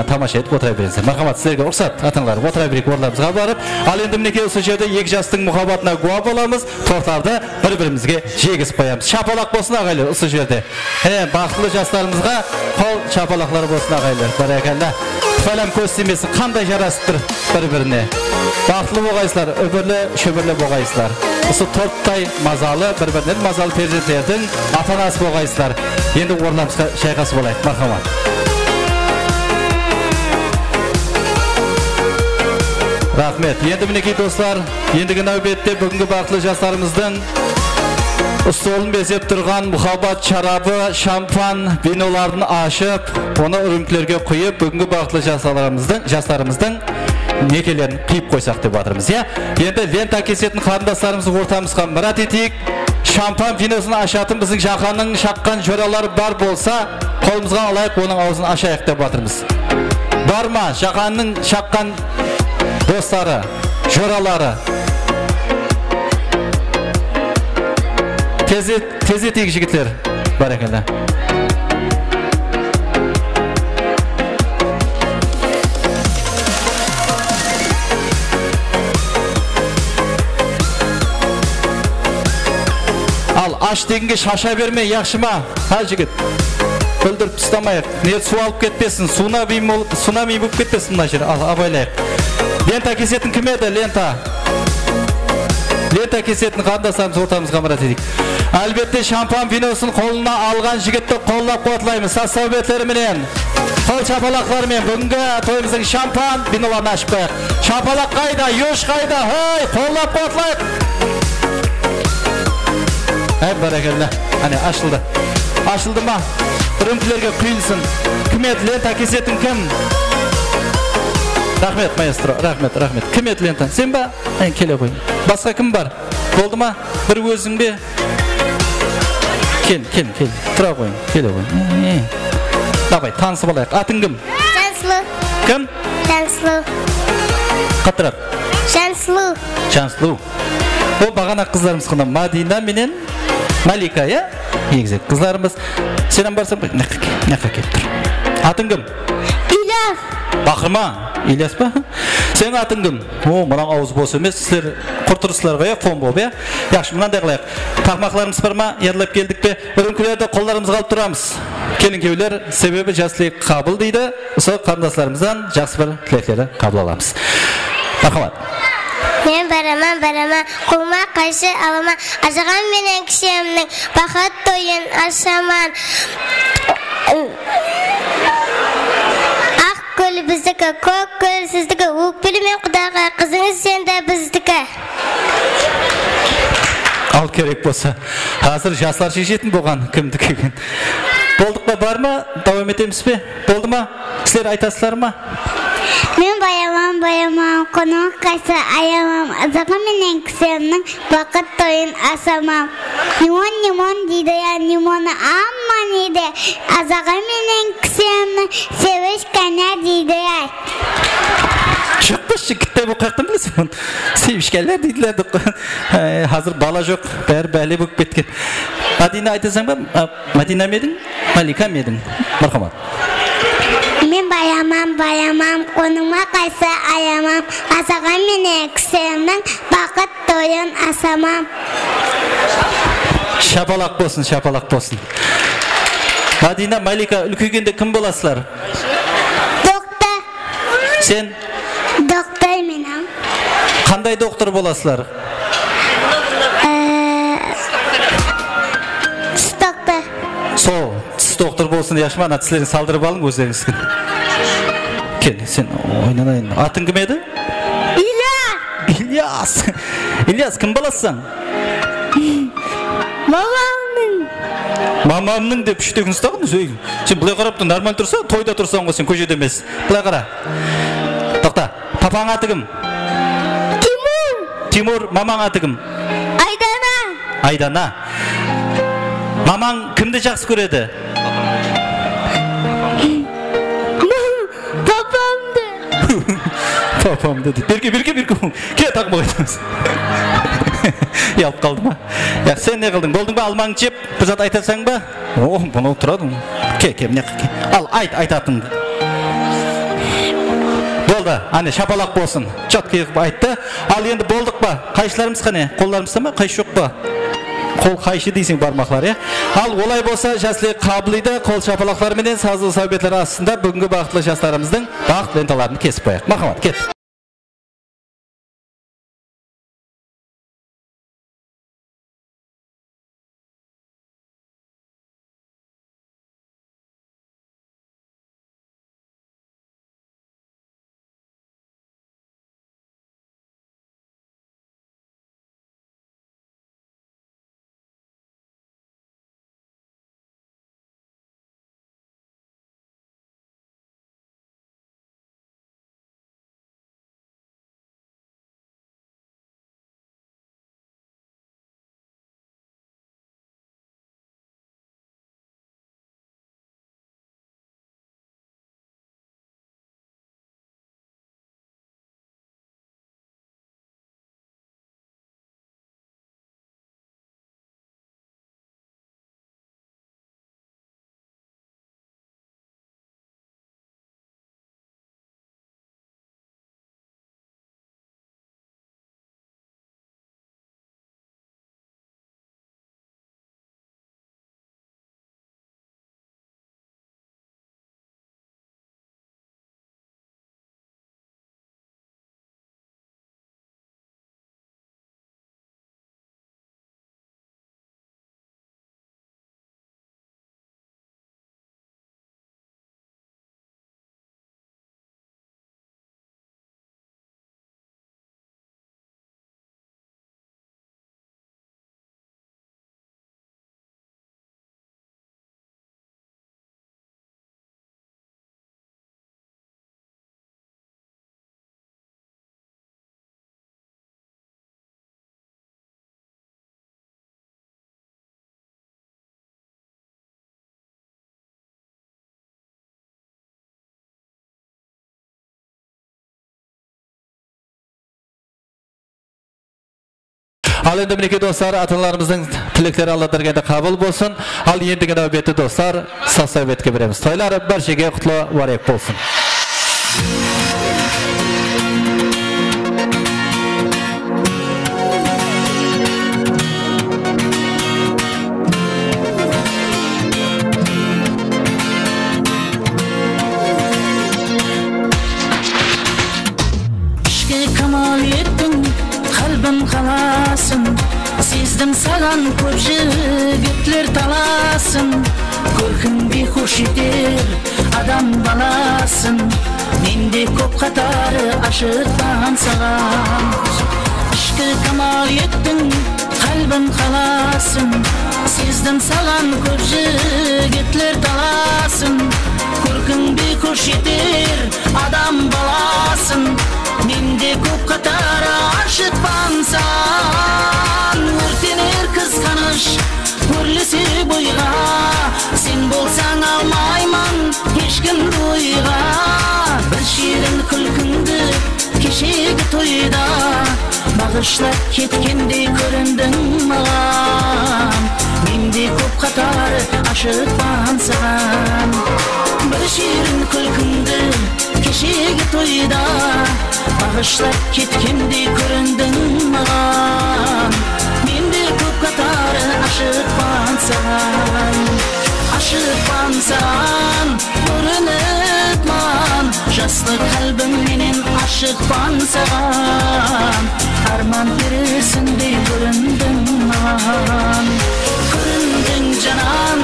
tamasha etip otıra bereńizler. Marhamat, sizlerge ruxsat, ata-analar, otıra bereyik orınlarımızǵa barıp. Al endi, minekey, usı jerde eki jastıń muhabbatına gúwa bolamız, tortlardı bir-birimizge jeygizip qoyamız. Shapalaq bolsın, aǵaylar, usı jerde. Mine, baxıtlı jaslarımızǵa qol shapalaqları bolsın, aǵaylar. Bárekella. Tıpaylam kóz tiymesin, qanday jarasıp tur bir-birine. Baxıtlı bolǵaysızlar, úmirli-shómirli bolǵaysızlar. Usı torttay mazalı, bir-birinen mazalı perzentlerdiń ata-anası bolǵaysızlar. Endi orınlarımızǵa shayqasıp alayıq, marhamat. Raxmet. Endi, minekey, doslar, endigi náwbette búgingi baxıtlı jaslarımızdıń stolın bezep turǵan muhabbat sharabı, shampan, vinoların ashıp, onı rúmkilerge quyıp, búgingi baxıtlı jaslarımızdıń, jaslarımızdıń nekelerin qıyıp qoysaq dep atırmız, ya. Endi lenta kesetin qarındaslarımızdı ortamızǵa mirát eteyik. Shampan vinosın ashatın biziń Jaqannıń shaqqan joraları bar bolsa, qolımızǵa alayıq, onıń awzın ashayıq dep atırmız. Bar ma Jaqannıń shaqqan dosları, joraları? Tezle-, tezleteyik, jigitler. Bárekella. Al, ash degenge shasha berme, yaqshı ma? Ha, jigit? Búldirip taslamayıq. Ne, suw alıp ketpesin, sunami bol-, sunami bolıp ketpesin mına jer. Al, abaylayıq. Lenta kesetin kim edi, lenta? Lenta kesetin qarındaslarımız ortamızǵa mirát eteyik. Álbette, shampan vinosın qolına alǵan jigitti qollap-quwatlaymız. Saz-sáwbetleri menen, qol shapalaqları menen búgingi toyımızdıń shampan vinoların ashıp qoyayıq. Shapalaq qayda? Yosh qayda? Hey, qollap-quwatlayıq. Hey, bárekella. Áne, ashıldı. Ashıldı ma? Rúmkilerge quyılsın. Kim edi lenta kesetin, kim? Raxmet, maestro, raxmet, raxmet. Kim edi lenta? Sen ba? Áne, kele qoy. Basqa kim bar? Boldı ma? Bir óziń be? Kel, kel, kel. Tura qoyıń, kele qoyıń. E, e. Davay, tanısıp alayıq. Atıń kim? Jansulu. Kim? Jansulu. Qatıraq. Jansulu. Jansulu. O, baǵana qızlarımız qana Madina menen Malika, ya? Egizek qızlarımız. Sen hám barsań, mına jaqqa kel, mına jaqqa kelip tur. Atıń kim? Ilyas. Baqırma. Ilyas pa? Seniń atıń kim? O, mınaw awzı bos emes. Sizler qurtırıpsızlar ǵoy, ya, fon bolıp, ya? Yaqshı, mınanday qılayıq. Taqmaqlarımız bar ma? Yadlap keldik pe? Rúmkilerdi qollarımızǵa alıp turamız. Kelinkewler, sebebi jas tilek qabıl deydi. Usı qarındaslarımızdan jaqsı bir tileklerdi qabıl alamız. Marhamat. Men baraman, baraman, quwma qaysı alaman, azaǵam menen kisemniń baxıt toyın ashaman. Aq gúl bizdiki, kók gúl sizdiki, ókpeleme Qudayǵa, qızıńız sen de bizdiki. Al, kerek bolsa. Házir jaslar sheshetin bolǵan kimdiki eken. Boldıq pa, bar ma? Dawam etemiz be? Boldı ma? Sizler aytasızlar ma? Men bayaman, bayaman, qonaq qaysı ayaman, azaǵam menen kisemniń baxıt toyın ashaman. Limon, limon deydi ya, limonı amma jeydi. Azaǵam menen kisemniń sevish kóne deydi ya. Joq pa, shı, kitap oqıyaqtan bilesiz bunı. Sevishkenler deydiler. Ay, házir bala joq, bári bále bolıp ketken. Madina, aytasań ba? A, Madina ma ediń? Malika ma ediń? Marhamat. Men bayamam, bayamam, qonıma qaysı ayamam, azaǵan menen kisemniń baxıt toyın asamam. Shapalaq bolsın, shapalaq bolsın. Madina, Malika, úlkeygende kim bolasızlar? Doktor. Sen? Doktor menem. Qanday doktor bolasızlar? Ee, tish doktor. Sol, tish doktor bolsın, yaqshı ma, ana tislerińdi saldırıp alıń ózlerińizdiki. Kel, sen oynanayın. Atıń kim edi? İlyas. İlyas. İlyas, kim balasısań? Mamamnıń. Mamamnıń dep úshte kún ustaǵın, óy. Sen bılay qarap tur, normal tursa, toyda tursań ǵoy sen, kóshede emes. Bılay qara. Toqta. Papań atı kim? Timur. Timur, mamań atı kim? Aydana. Aydana. Mamań kimdi jaqsı kóredi? Papamdı. Papamdı deydi. Berke, berke, berke. Kel, taqımǵa qaytamız. Uyalıp qaldı ma? Ya, sen ne qıldıń? Boldıń ba, almańdı jep? Bir zat aytasań ba? O, bunı turadı. Ke, ke, mine, ke. Al, ayt, aytatıńdı. Boldı, áne, shapalaq bolsın. Chotkiy qılıp ayttı. Al, endi boldıq pa? Qayshılarımız qáne? Qollarımızda ma? Qayshı joq pa? Qol qayshı deyseń, barmaqlar, ya. Al, olay bolsa, Jaslek Qabılıydı qol shapalaqları menen sazlı sáwbetler astında búgingi baxıtlı jaslarımızdıń baxıt lentaların kesip qoyayıq. Marhamat, ket. Al endi minekey doslar, ata-analarımızdıń tilekleri Alla bergende qabıl bolsın. Al endigi náwbetti doslar, saz sáwbetke beremiz. Toylar bárshege qutlı, múbarek bolsın. Ishki kamal ettiń qálbim qalasın, sezdim saǵan kóp jigitler talasın. Kórkiń biyxush eter adam balasın, mende kóp qatarı ashıqpan saǵan. Ishki kamal ettiń qálbim qalasın, sezdim saǵan kóp jigitler talasın. Kórkiń biyxush eter adam balasın, mende kóp qatarı ashıqpan saǵan. Órtener qızǵanısh, órlese boyǵa, sen bolsań almayman hesh kimdi oyǵa. Bir shiyrin kúlkińdi toyda baǵıshlap ketkendey kórindiń maǵan. Mende kóp qatar ashıqpan saǵan. Bir shiyrin kúlkińdi keshegi toyda baǵıshlap ketkendey kórindiń maǵan. Mende kóp qatar ashıqpan saǵan. Ashıqpan saǵan, kórinipman. Jaslıq qálbim menen ashıqpan saǵan. Árman perisindey kórindiń maǵan. Kórindiń janan,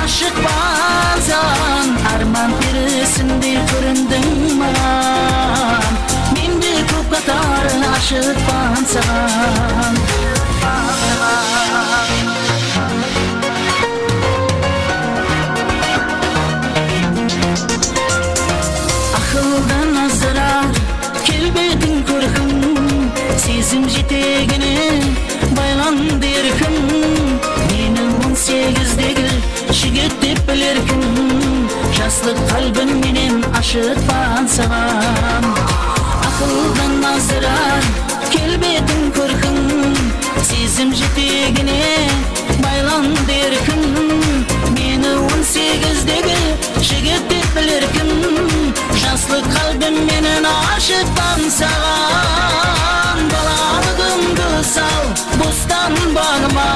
ashıqpan saǵan. Árman perisindey kórindiń maǵan. Mende kóp qatar ashıqpan saǵan. Aqıldan azdırar kelbetiń kórkim, sezim jetegine baylandı erkim. Meni on segizdegi jigit dep bilerkin, jaslıq qálbim menen ashıqpan saǵan. Aqıldan azdırar kelbetiń kórkim, sezim jetegine baylandı erkim. Meni on segizdegi jigit dep bilerkin, jaslıq qálbim menen ashıqpan saǵan. Balalıǵımdı sal bostan baǵıma,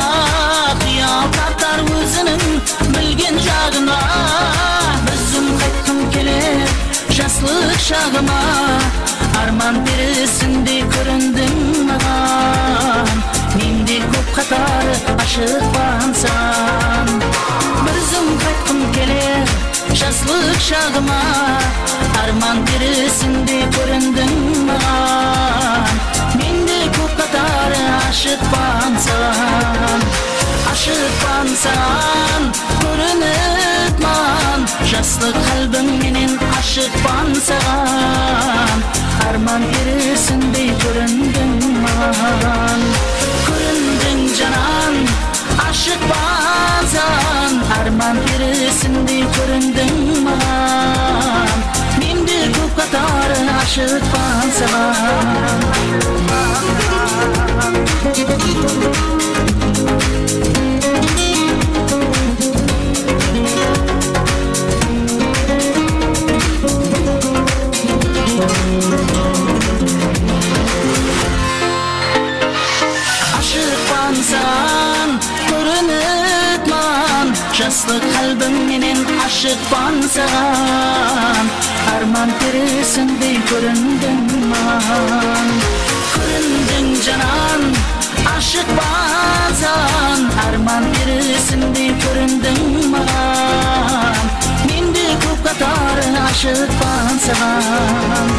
qıyal tartar óziniń bilgen jaǵına. Bir zum qaytqım keler jaslıq shaǵıma. Árman perisindey kórindiń maǵan. Mende kóp qatar ashıqpan saǵan. Bir zum qaytqım keler jaslıq shaǵıma. Árman perisindey kórindiń maǵan. Mende kóp qatar ashıqpan saǵan. Ashıqpan saǵan, kórinipman. Jaslıq qálbim menen ashıqpan saǵan. Árman perisindey kórindiń maǵan. Kórindiń janan, ashıqpan saǵan. Árman perisindey kórindiń maǵan. Mende kóp qatar ashıqpan saǵan. Ashıqpan saǵan, kórinipman. Jaslıq qálbim menen ashıqpan saǵan. Árman perisindey kórindiń maǵan. Kórindiń janan, ashıqpan saǵan. Árman perisindey kórindiń maǵan. Mende kóp qatar ashıqpan saǵan.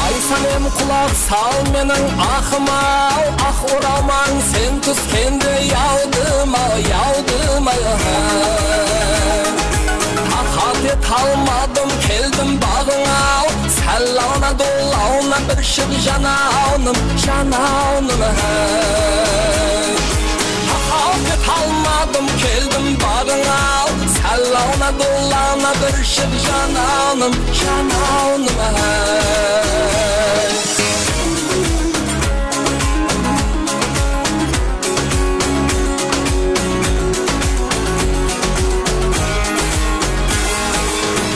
Ay Sálem, qulaq sal meniń aqıma-aw, aq oralmań sen túskende yawdım-aw, yawdım-aw. Taqat etalmadım, keldim baǵıńa-aw, sál awına, dol awına bir shıq, janawınım, janawınım, hey. Taqat etalmadım, keldim baǵıńa-aw, sál awına, dol awına bir shıq, janawınım, janawınım, hey.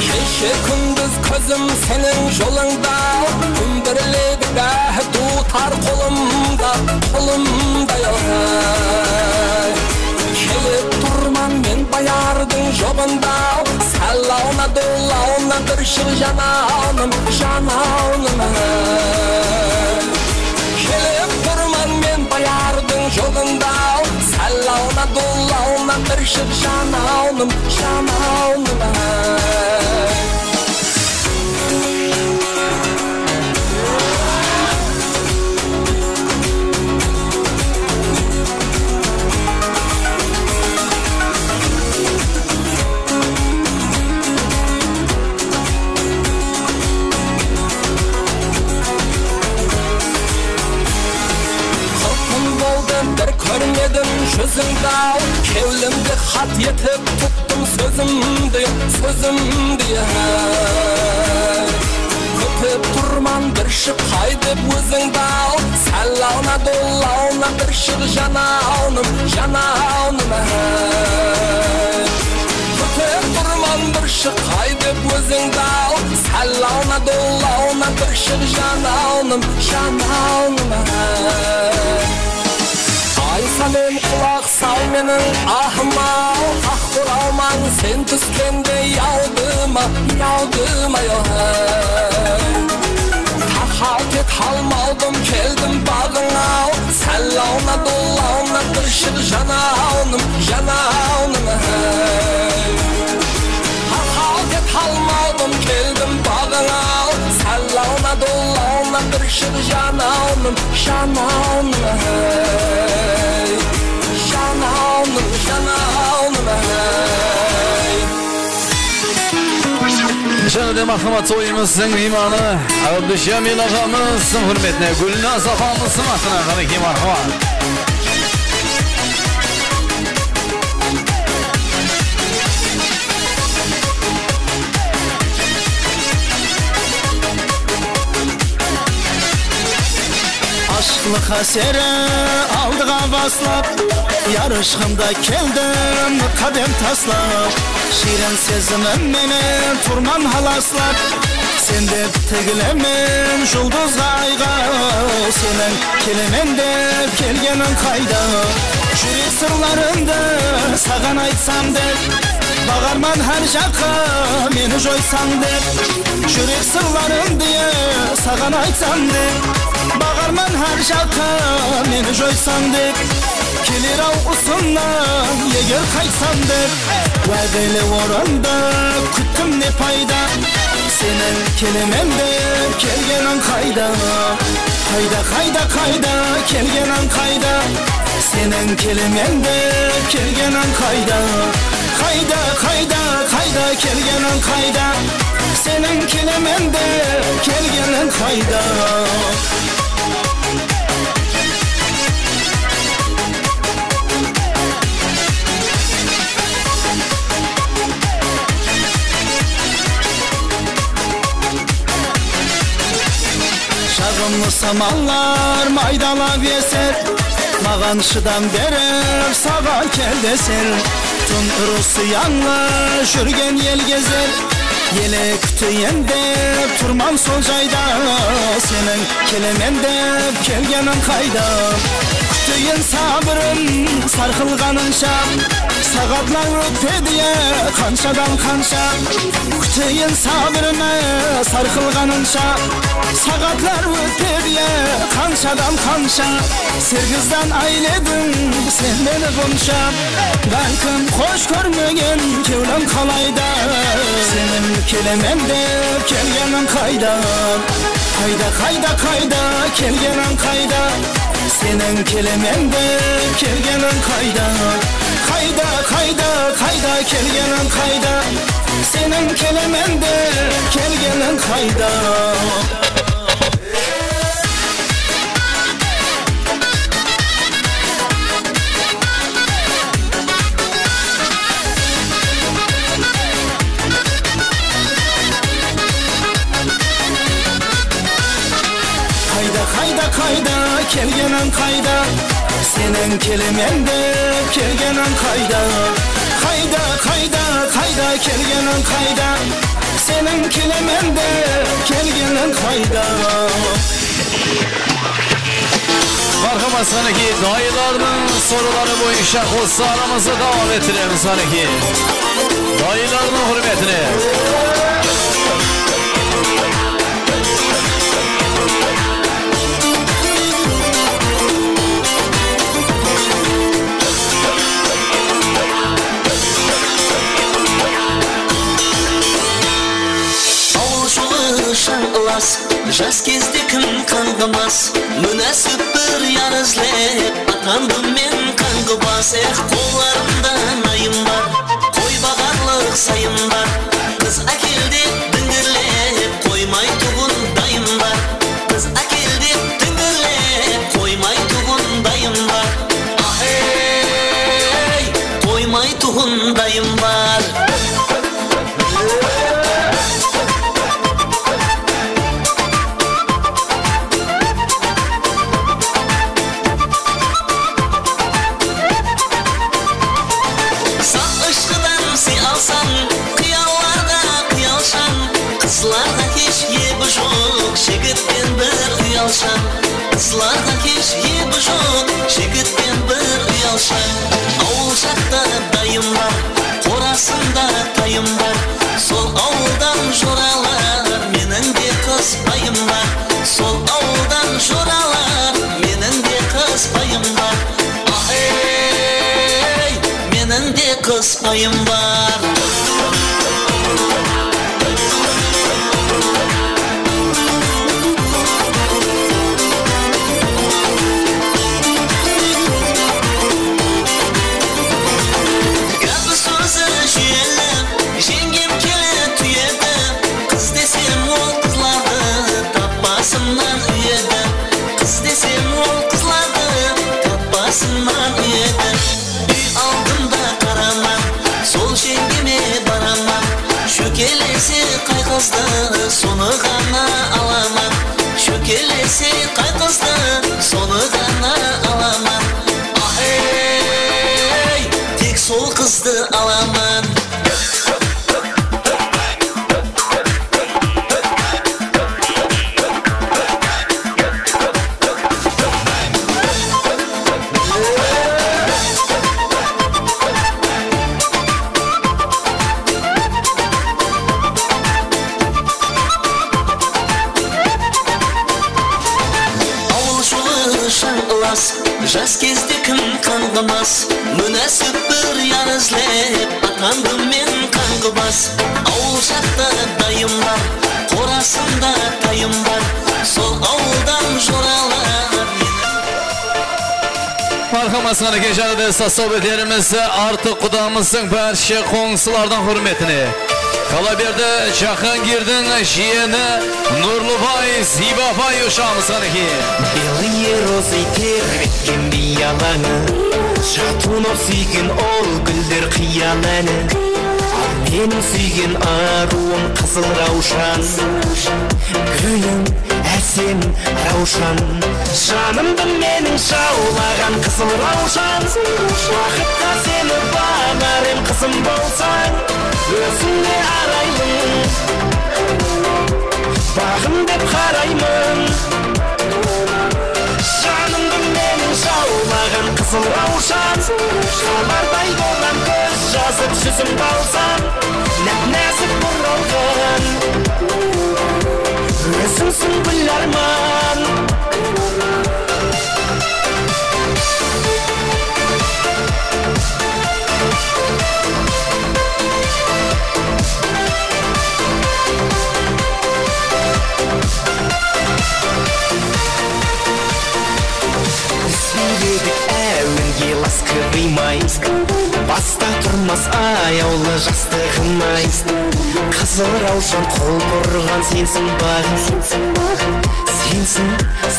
Keshe kúndiz kózim seniń jolıńda, kúmbirledi dá duwtar qolımda, qolımda, ay. Kelip turman men bayardıń joǵında, sál awına, dol awına bir shıq, janawınım, janawınım, ay. Kelip turman men bayardıń joǵında, sál awına, dol awına bir shıq, janawınım, janawınım, ay. Etip tutdım sózimdi, sózimdi, hey. Kútip turman bir shıqqay dep ózińdi al. Sál awına, dol awına bir shıq, janawınım, janawınım, hey. Kútip turman bir shıqqay dep ózińdi al. Sál awına, dol awına bir shıq, janawınım, janawınım, hey. Aysa men qulaq sal meniń ahıma, aq qoralmań sen túskende yawdıma, yawdıma, yoq, hey. Taqal ket, halmawdım, keldim baǵıńa. Sál awına, dol awına bir shıq, janawınım, janawınım, hey. Taqal ket, halmawdım, keldim baǵıńa. Sál awına, dol awına bir shıq, janawınım, janawınım, hey. Janawınım, janawınım, hey. Jáne de márhamat, toyımızdıń miymanı Ábdijamil aǵamızdıń húrmetine, Gúlnaz apamızdıń atına, qánekey, márhamat. Ashıqlıq áseri aldıǵa baslap, yarashqanda keldim qádem taslap. Shiyrin sezimim menen turman halaslap, sen dep tigilemen juldızǵa, ayǵa. Seniń kelemen dep kelgeniń qayda? Júrek sırlarımdı saǵan aytsam dep, baǵarman hár jaqqa meni joysań dep. Júrek sırlarımdı saǵan aytsam dep, baǵarman hár jaqqa meni joysań dep. Keler-aw usınnan eger qaytsam dep, wádeli orında kúttim ne payda? Seniń kelemen dep kelgeniń qayda? Qayda, qayda, qayda, kelgeniń qayda? Seniń kelemen dep kelgeniń qayda? Qayda, qayda, qayda, kelgeniń qayda? Seniń kelemen dep kelgeniń qayda? Jaǵımlı samallar maydalap eser, maǵan shıdam berip, saǵan kel deser. Tún urısı yańlı júrgen el gezer, ele kúteyin dep turman sol jayda. Seniń kelemen dep kelgeniń qayda? Kúteyin sabırım sarqılǵanınsha, saǵatlar ótpedi-e qanshadan qansha. Kúteyin sabırımı sarqılǵanınsha, saǵatlar ótpedi-e qanshadan qansha. Sergizdan aylediń sen meni bunsha, bálkim xosh kórmegen kewlim qalayda? Seniń kelemen dep kelgeniń qayda? Qayda, qayda, qayda, kelgeniń qayda? Seniń kelemen dep kelgeniń qayda? Qayda, qayda, qayda, kelgeniń qayda? Seniń kelemen dep kelgeniń qayda? Qayda, qayda, qayda, kelgeniń qayda? Seniń kelemen dep kelgeniń qayda? Qayda, qayda, qayda, kelgeniń qayda? Seniń kelemen dep kelgeniń qayda? Márhamat, qánekey, dayılardıń sorawları boyınsha qosıqlarımızdı dawam ettiremiz, qánekey. Dayılardıń húrmetine. Awıl jolı jańalas, jas gezde kim qańǵımas? Múnásip bir yar izlep, atandım men qańǵıbas. Eh, qollarımda nayım bar, qoy baǵarlıq sayım bar. Qız ákel dep dińgirlep qoymaytuǵın dayım bar. Qız ákel dep dińgirlep qoymaytuǵın dayım bar. Ah-ey, qoymaytuǵın Awıl jaqta dayım bar, qorasında tayım bar. Sol awıldan joralar, meniń de qız payım bar. Sol awıldan joralar, meniń de qız payım bar. Ah-ey, meniń de qız payım bar. Gápi sózi júyeli, jeńgem kele túyedi. Qız desem, ol qızlardı tap basımnan úyedi. Qız desem, ol qızlardı tap basımnan úyedi. Úy aldında qaraman, sol jeńgeme baraman. Shókelese qay qızdı, sonı ǵana alaman. Shókelese qay qızdı, sonı ǵana alaman. Ah-ey, tek sol qızdı alaman. Awıl jolı shań ılas, jas gezde kim qańǵımas? Múnásip bir yar izlep, atańdı men qańǵıbas. Awıl jaqta dayım bar, qorasında tayım bar. Sol awıldan joralar. Marhamat, qánekey, jáne de sazsawbetlerimizdi Artıq qudamızdıń bárshe qońsılardıń húrmetine. Qalaberdi Jahangirdiń jiyeni Nurlıbay, Ziybabay ushamız, qánekey. Белые розы terbetken biyalańı, Jatunov súygen ol gúller qıyal áni. Al meniń súygen arıwım Qızıl Rawshan, gúlim Ásem Rawshan. Janımdı meniń jawlaǵan Qızıl Rawshan, waqıtqa seni banar em qızım bolsań. Ózińe araylıń, baǵım dep qarayman. Janımdı meniń jawlaǵan Qızıl Rawshan, qalarday bolǵan kóz jazıp júzimdi alsam, náp-násik buralǵan, ózińsiń gúl árman. Biz sóyledik áwenge las kıymay, basta turmas ayawlı jastıǵım-ay. Qızıl Rawshan qol burǵan sensiń baǵım, sensiń,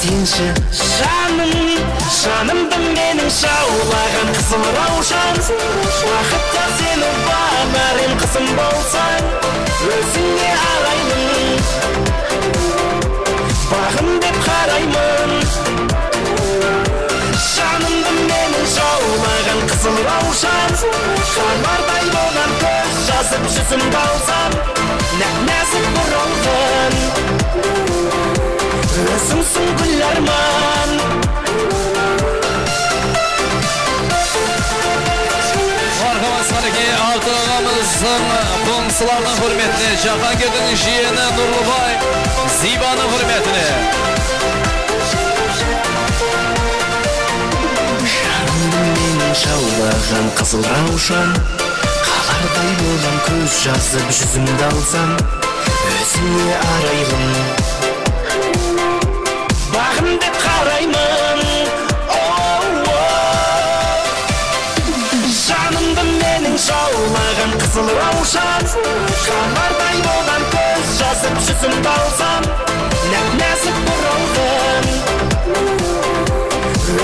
senshi janım. Janımdı meniń jawlaǵan Qızıl Rawshan, waqıtqa seni banar em qızım bolsań. Ózińe araylıń, baǵım dep qarayman. Janımdı meniń jawlaǵan Qızıl Rawshan, qalarday bolǵan kóz jazıp júzimdi alsam, náp-násik buralǵan, ózińsiń gúl árman. Marhamat, qánekey, Artıq aǵamızdıń qońsılardıń húrmetine, Jahangirdiń jiyeni Nurlıbay, Ziybanıń húrmetine. Janımdı meniń jawlaǵan Qızıl Rawshan, qalarday bolǵan kóz jazıp júzimdi alsam, ózińe araylıń, baǵım dep qarayman. Oh, oh. Janımdı meniń jawlaǵan Qızıl Rawshan, qalarday bolǵan kóz jazıp júzimdi alsam, náp-násik buralǵan,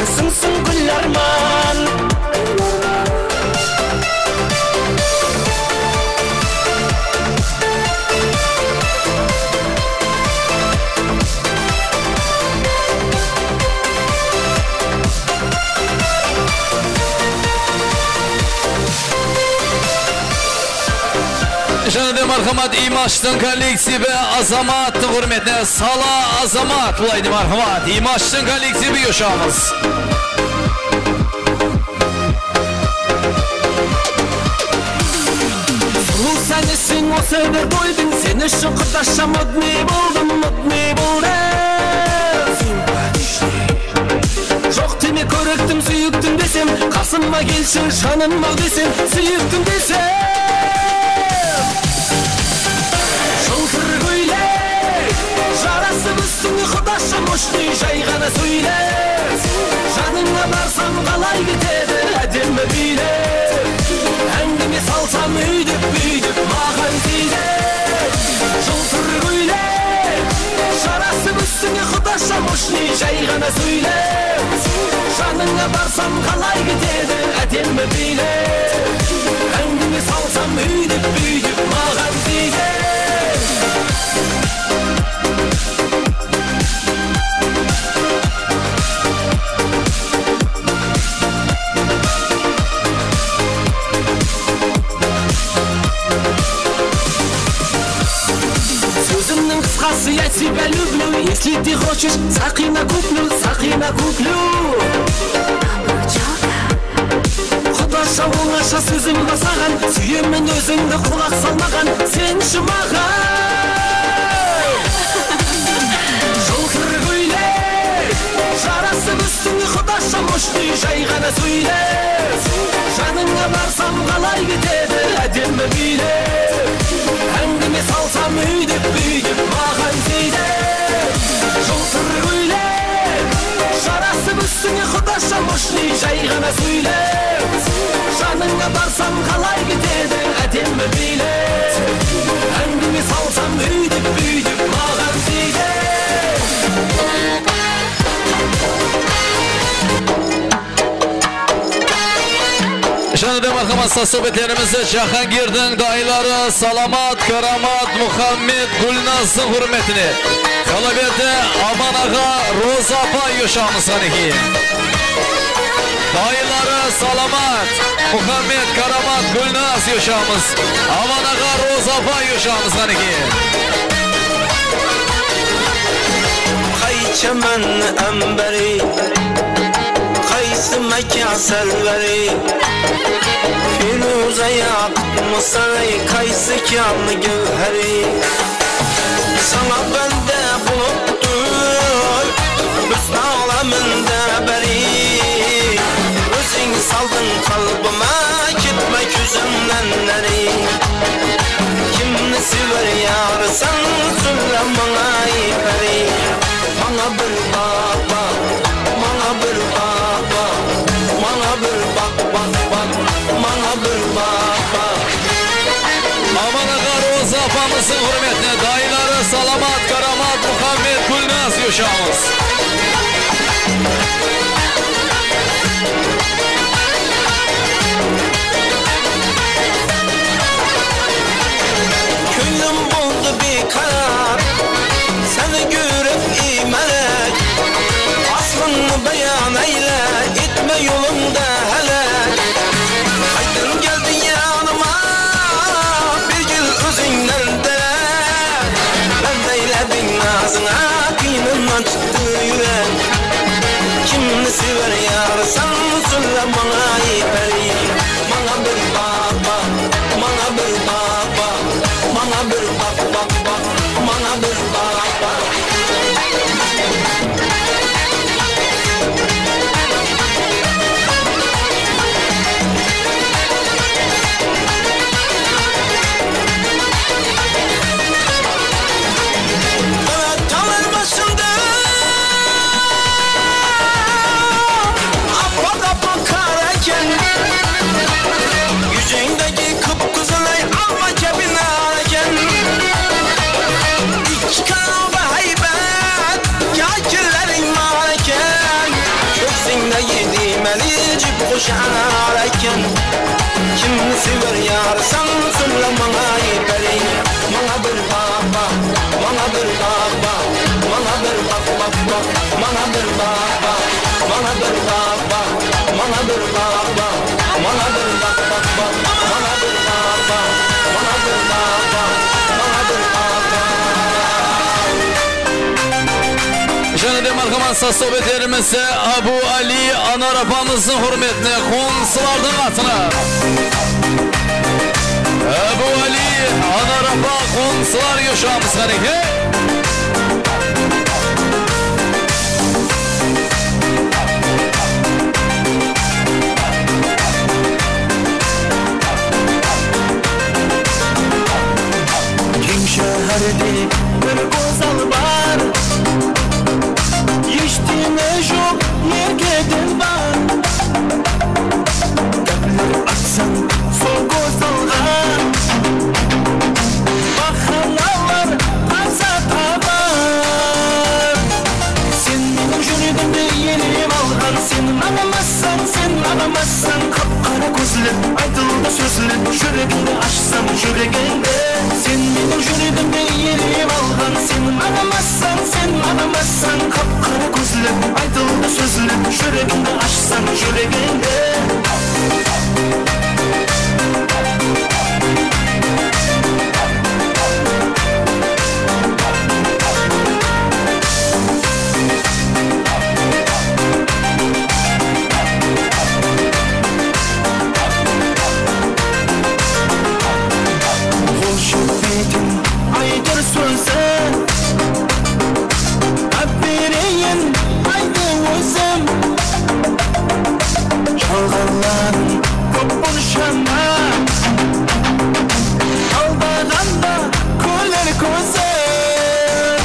ózińsiń gúl árman. Jáne de marhamat, Imashtın kollektivi Azamattıń húrmetine, Sala Azamat, bılay de marhamat, Imashtın kollektivi ushamız. Áne sen osı bir boydıń, sen ushın qudasha modnıy boldım, modnıy boldım. Joq deme kórektim, súyiktim desem, qasıma kelshi, janım-aw desem, súyiktim desem. Jıltır kóylek, jarasıp ústińe qudasha moshnıy, jay ǵana sóyle. Janıńa barsam qalay ketedi ádemmi biylep? Áńgime salsam úydep, búydep maǵan tiydep. Jıltır kóylek, jarasıp ústińe qudasha moshnıy, jay ǵana sóyle. Janıńa barsam qalay ketedi ádemmi biylep? Áńgime salsam úydep, búydep maǵan tiydep. Sózimniń qısqası, я тебя люблю, если ты хочешь, Сақина куплю, Сақина куплю. Qudasha ońasha sózim ba saǵan, súyemen ózińdi qulaq salmaǵan, senshi maǵan. Jıltır kóylek, jarasıp ústińe qudasha moshnıy, jay ǵana sóyle. Janıńa barsam qalay ketedi ádemmi biylep? Áńgime salsam úydep, búydep maǵan tiydep. Jıltır kóylek, jarasıp ústińe qudasha moshnıy, jay ǵana sóyle. Janıńa barsam qalay ketedi ádemmi biylep? Áńgime salsam úydep, búydep maǵan tiydep. Jáne de marhamat, saz-sóhbetlerimizdi Jahangirdiń dayıları Salamat, Karamat, Muhammed, Gúlnazdıń húrmetine Qalaberdi Aman aǵa, Roza apa yoshawımız qánekeyin. Dayıları Salamat, Muhammed, Karamat, Gúlnaz yoshawımız. Aman aǵa, Roza apa yoshawımız qánekeyin. Qaysı chaman ámbari, qaysı mákan sárvari, Feruza yaqıtmısay, qaysı kán gáwhari. Sańa bándá bolıp tur húsn áleminde bári. Óziń saldıń qálbime, ketpe kózimnen ári. Kimni sever yarısań, sóyle mańa, ey pári. Mańa bir baq, baq, mańa bir baq, baq, mańa bir baq, baq, baq, mańa bir baq, baq. Aman aǵa, Roza apamızdıń húrmetine dayıları Salamat, Karamat, Muhammed, Gúlnaz yoshawımız. Kónglim boldı biykarar, seni kórip, ey málek. Aslıńdı bayan eyle, etme jolıńdı hálek. Qaydan keldiń yanıma, bergil ózińnen dárek. Bándá eylediń nazıńa, qıyınınan shıqtı júrek. Kimni sever yarısań, sóyle mańa, ey pári. Mańa bir baq, baq, mańa bir baq, baq, mańa bir baq, baq, baq, mańa bir baq, baq. Qara talar basında apaq-apaq qar eken. Júzińdegi qıp-qızılay alma kebi nar eken. Ikki qanatlı háybet, yelkenleriń bar eken. Kóksińdegi diymeli jip qoshar eken. Kimni sever yarısań, sóyle mańa, ey pári. Mańa bir baq, baq, mańa bir baq, baq, mańa bir baq, baq, baq, mańa bir baq, baq, mańa bir baq, baq, mańa bir baq, baq, mańa bir baq, baq, baq, mańa bir baq, baq, mańa bir baq, baq, mańa bir baq, baq. Jáne de marhamat, saz-sóhbetlerimizdi Abu Ali Anar apamızdıń húrmetine qońsılardıń atına. Abu Ali Anar apa, qońsılar, yoshamiz, qáne, hey! Keń sháhárde bir gózzal bar, eshtene joq erkeden bar. Gápler atsań sol gózzalǵa, bahanalar taza tabar. Sen meniń júregimdi iyelep alǵan, sen maǵan emassań, sen maǵan emassań, qap-qara kózli, aytıldı sózli, júregimdi ashsań, júregimdi. Sen meniń júregimdi iyelep alǵan, sen maǵan emassań, sen maǵan emassań, qap-qara kózli, aytıldı sózli, júregimdi ashsań, júregimdi. Qol jetpeytin aytır sózi, ápereyin aydı ózim. Jalǵanlarıń kóp bunsha ma, aldaǵanda kúler kózim.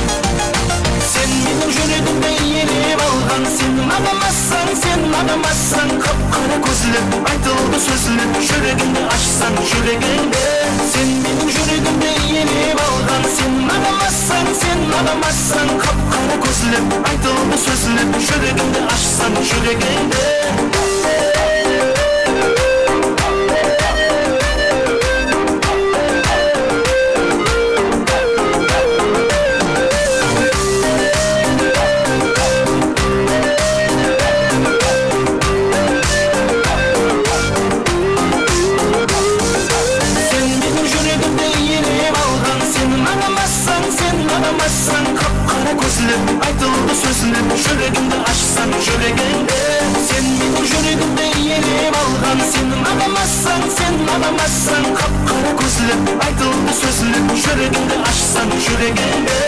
Sen meniń júregimdi iyelep alǵan, sen maǵan emassań, sen maǵan emassań, qap-qara kózli, aytıldı sózli, júregimdi ashsań, júregimdi. Sen meniń júregimdi iyelep alǵan, sen maǵan emassań, sen maǵan emassań, qap-qara kózli, aytıldı sózli, júregimdi ashsań, júregimdi. Sen meniń júregimdi iyelep alǵan, sen maǵan emassań, sen maǵan emassań, qap-qara kózli, aytıldı sózli, júregimdi ashsań, júregimdi. Sen meniń júregimdi iyelep alǵan, sen maǵan emassań, sen maǵan emassań, qap-qara kózli, aytıldı sózli, júregimdi ashsań, júregimdi.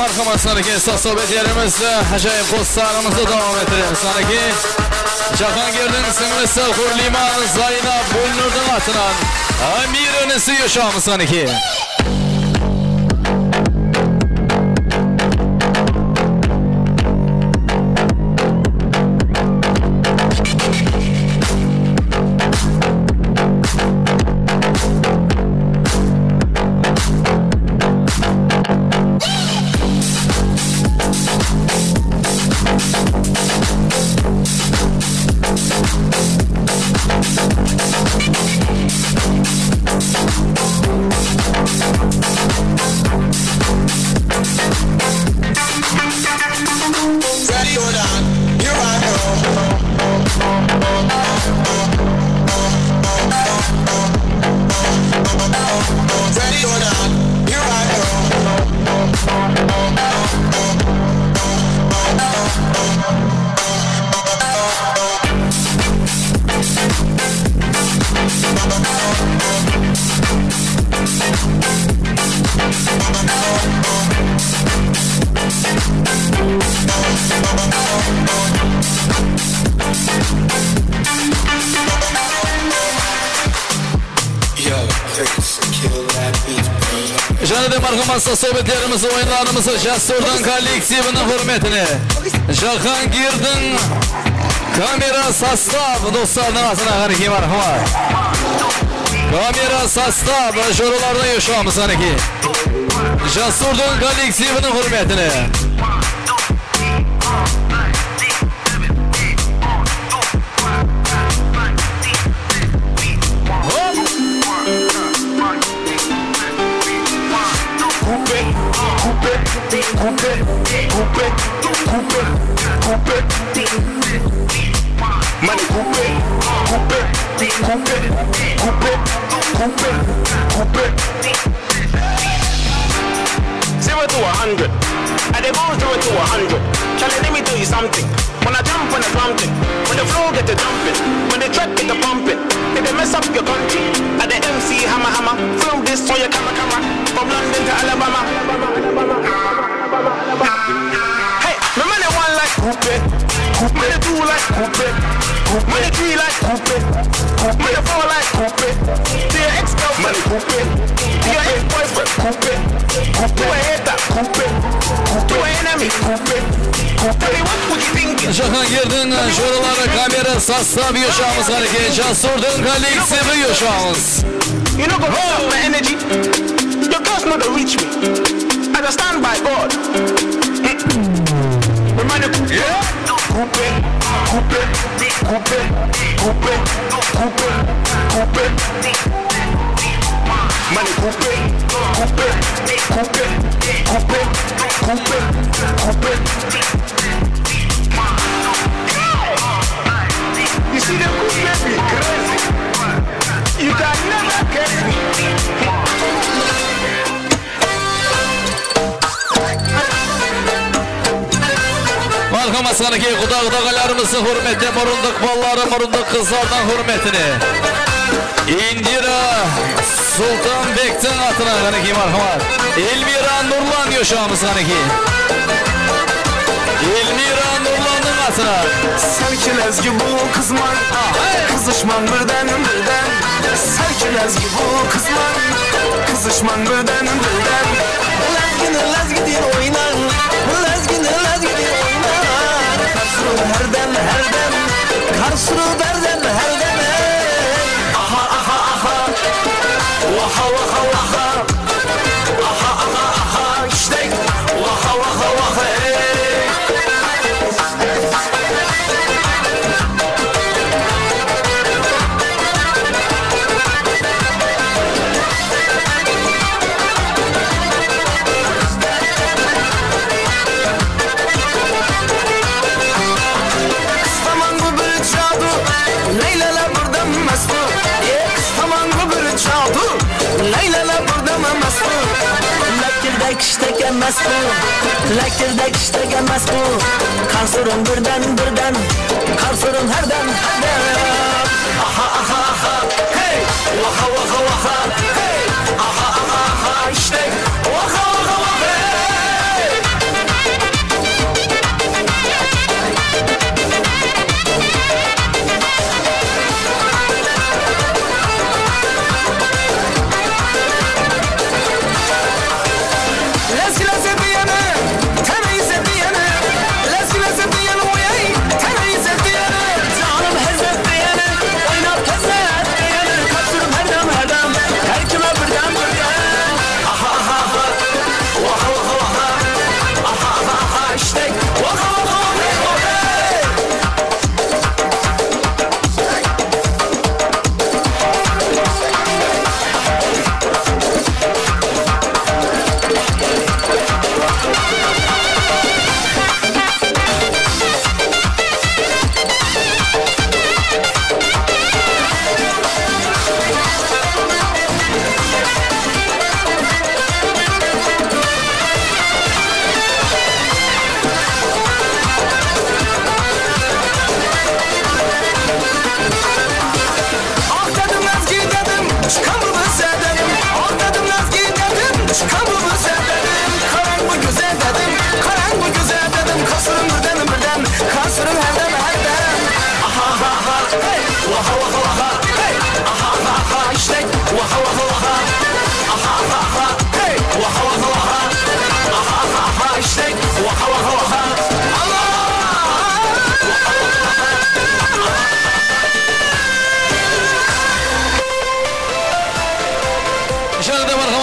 Marhamat, qánekey, sovet elimizdi, ájayıp qosıqlarımızdı dawam ettiremiz. Qánekey, Jahangirdiń sińlisi Húrliyman Zaynab Gúlnurdıń atınan Amir inisi yoshamiz, qánekey. Jáne de marhamat, sovetlerimiz oyınlarımızı Jasurdıń kollektiviniń húrmetine, Jahangirdiń kamera sostav doslarınıń atına, qánekey, marhamat. Kamera sostav joralarına yoshamiz, qánekey. Jasurdıń kollektiviniń húrmetine. Mane kupe, kupe, kupe, kupe, kupe, kupe, kupe. Zero to a hundred. I dey go zero to a hundred. Charlie, let me tell you something. When I jump on a something, when the flow get to jumping, when the track get to pumping, they dey mess up your country. I dey M C hammer hammer, film this on your camera camera. From London to Alabama. Hey, my money one like kupe, kupe, money two like kupe, kupe, money three like kupe, kupe, money four like kupe. To your ex-girlfriend, money kupe, to your ex-boyfriend, kupe, kupe, to a hater, kupe, kupe, to a enemy, kupe, kupe. Tell me what would you think? Jahangirdiń joraları kamera sostav yoshamiz, qánekey, Jasurdıń kollektivi yoshamiz. You know, go mess up my energy. Your girls know they reach me. I just stand by God. Kupe, kupe, kupe, kupe, kupe, kupe. Mane kupe, kupe, kupe, kupe, kupe, kupe. You see, the kupe be crazy. You can never catch me. Marhamat, qánekey, quda-qudaǵaylarımızdıń húrmetine, murındıq balaları, murındıq qızlardıń húrmetine Indira Sultanbektiń atınan, qánekey, marhamat. Elmira Nurlan yoshamiz, qánekey. Elmira Nurlandıń atınan. Sál kelázgi bul qızman, qızıshman birden-birden. Sál kelázgi bul qızman, qızıshman birden-birden. Lázgini lázgi deyip oynań, lázgini lázgi deyip oynań. Qarsırıw hárdem, hárdem, qarsırıw bárdem, hárdem, ey. Aha, aha, aha. Waha, waha, waha. Aha, aha, aha. Ishtek. Waha, waha, waha, ey. Qız tamanǵı bir jadu, laylala birden mástu. E, qız tamanǵı bir jadu, laylala birden mástu. Lákirde kishteke mástu, lákirde kishteke mástu. Qarsırıń birden-birden, qarsırıń hárdem-hárdem. Aha, aha, aha, hey! Waha, waha, waha, hey! Aha, aha, aha, ishtek! Waha, waha, waha, hey!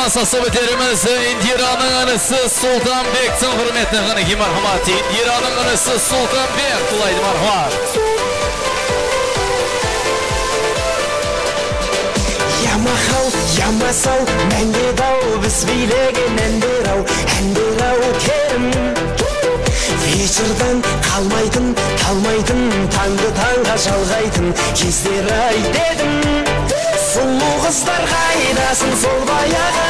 Sasıbetlerimiz Indiranıń inisi Sultanbektiń húrmetine qánekey marhamat. Indiranıń inisi Sultanbek, qulaydı marhamat. Ya maqal, ya masal, máńge daw, biz biylegen ánder-aw, ánder-aw, kerim. Вечерden qalmaytın, talmaytın, tańdı tańǵa jalǵaytın gezler-ay dedim. Sulıw qızlar qaydasıń sol bayaǵı?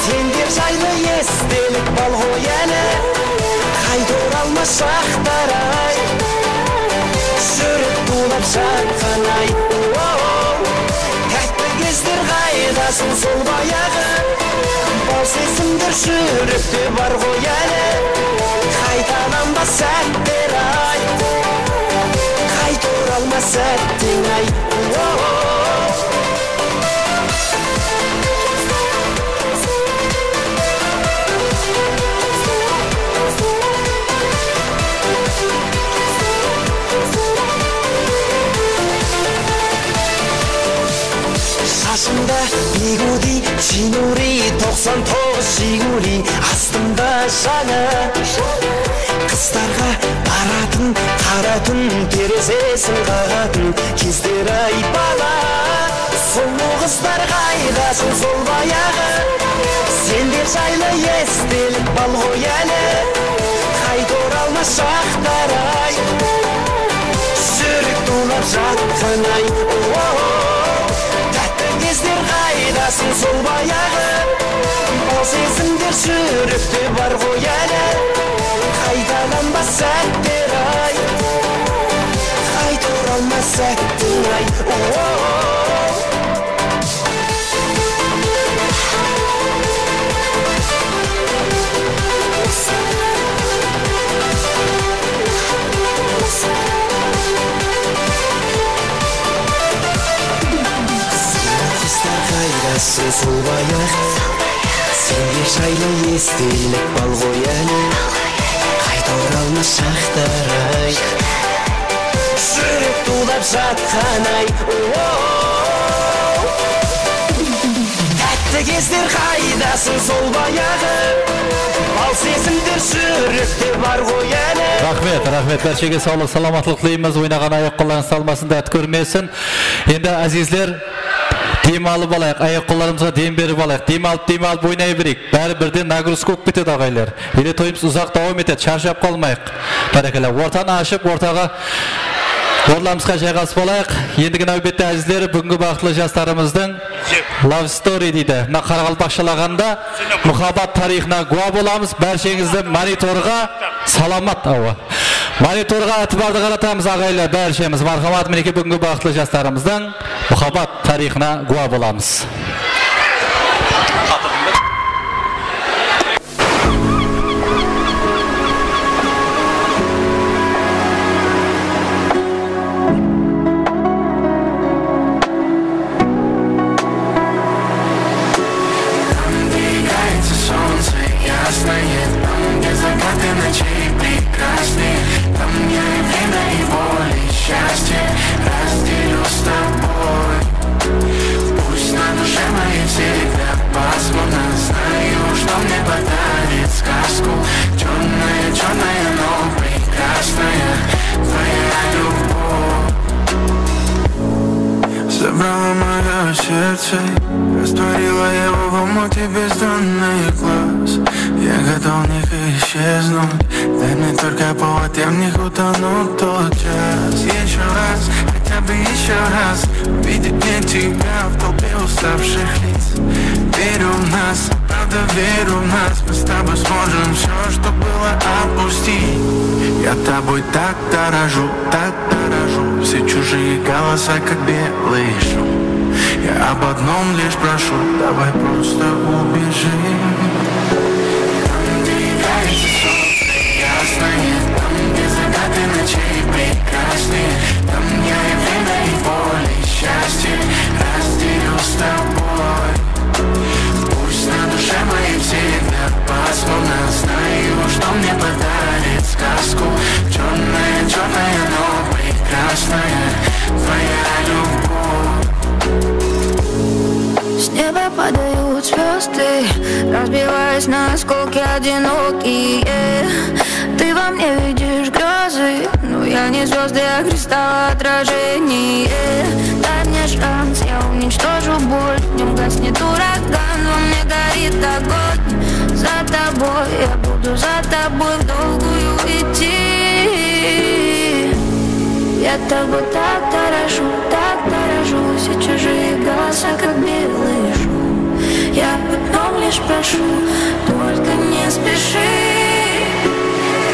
Sender jaylı estelik bal ǵoy áli. Qayta oralmas shaqtar-ay. Júrek tuwlap jatqan-ay. O-o-o. Tátti gezler qaydasıń sol bayaǵı? Bal sezimler júrekte bar ǵoy áli. Qaytalanbas sáttler-ay. Qayta oralmas sátteń-ay. O-o-o. Shashımda bigudi, jinuri, toqsan toǵız jiguli, astımda jańa. Qızlarǵa baratın, qaratın, terezesin qaǵatın gezler-ay bala. Sulıw qızlar qaydasıń sol bayaǵı? Sender jaylı estelik bal ǵoy áli. Qayta oralmas shaqtar-ay. Júrek tuwlap jatqan-ay. O-o-o. Tátti gezler qaydasıń sol bayaǵı? Bal sezimler júrekte bar ǵoy áli. Qaytalanbas sáttler-ay. Qayta oralmas sátteń-ay. O-o-o. Qızlar qaydasıń sol bayaǵı? Sender jaylı estelik bal ǵoy áli. Qayta oralmas shaqtar-ay. Júrek tuwlap jatqan-ay. O-o-o. Tátti gezler qaydasıń sol bayaǵı? Bal sezimler júrekte bar ǵoy áli. Raxmet, raxmet. Bárshege sawlıq, salamatlıq tileymiz. Oynaǵan ayaq-qollarıńız talmasın, dárt kórmesin. Endi, ázizler, dem alıp alayıq, ayaq-qollarımızǵa dem berip alayıq. Dem alıp, dem alıp oynay bereyik. Bári birden nagruzka bolıp ketedi, aǵaylar. Ele toyımız uzaq dawam etedi, sharshap qalmayıq. Bárekella. Ortanı ashıp, ortaǵa, orınlarımızǵa jayǵasıp alayıq. Endigi náwbette, ázizler, búgingi baxıtlı jaslarımızdıń Love Story deydi. Mına qaraqalpaqshalaǵanda muhabbat tariyxına gúwa bolamız. Bársheńizdi monitorǵa salamat, awa. Monitorǵa itibardı qaratamız, aǵaylar, bárshemiz. Marhamat, minekey, búgingi baxıtlı jaslarımızdıń muhabbat tariyxına gúwa bolamız. Там, где играет солнце ясное, там, где закаты ночей прекрасные, там я и время, и боль, и счастье разделю с тобой. Пусть на душе моей всегда пасмурно, знаю, что мне подарит сказку. Чёрная, чёрная, но прекрасная твоя любовь. Забрала моё сердце, растворила его в омуте бездонных глаз. Я готов в них исчезнуть, дай мне только повод, я в них утону тот час. Ещё раз, хотя бы ещё раз увидеть мне тебя в толпе уставших лиц. Верю в нас, правда, верю в нас, мы с тобой сможем всё, что было, отпустить. Я тобой так дорожу, так дорожу, все чужие голоса, как белый шум. Я об одном лишь прошу, давай просто убежим. Там, где играет солнце ясное, там, где закаты ночей прекрасные, там я и время, и боль, и счастье разделю с тобой. Пусть на душе моей всегда пасмурно, знаю, что мне подарит сказку. Чёрная, чёрная, но прекрасная твоя любовь. С неба падают звёзды, Одинокие, ты во мне видишь грёзы, но я не звёзды, а кристаллоотражение. Дай мне шанс, я уничтожу боль, в нём гаснет ураган, во мне горит огонь. За тобой, я буду за тобой в долгую идти. Я тобой так дорожу, так дорожу, все чужие голоса, как белый шум. Я об одном лишь прошу, только не спеши.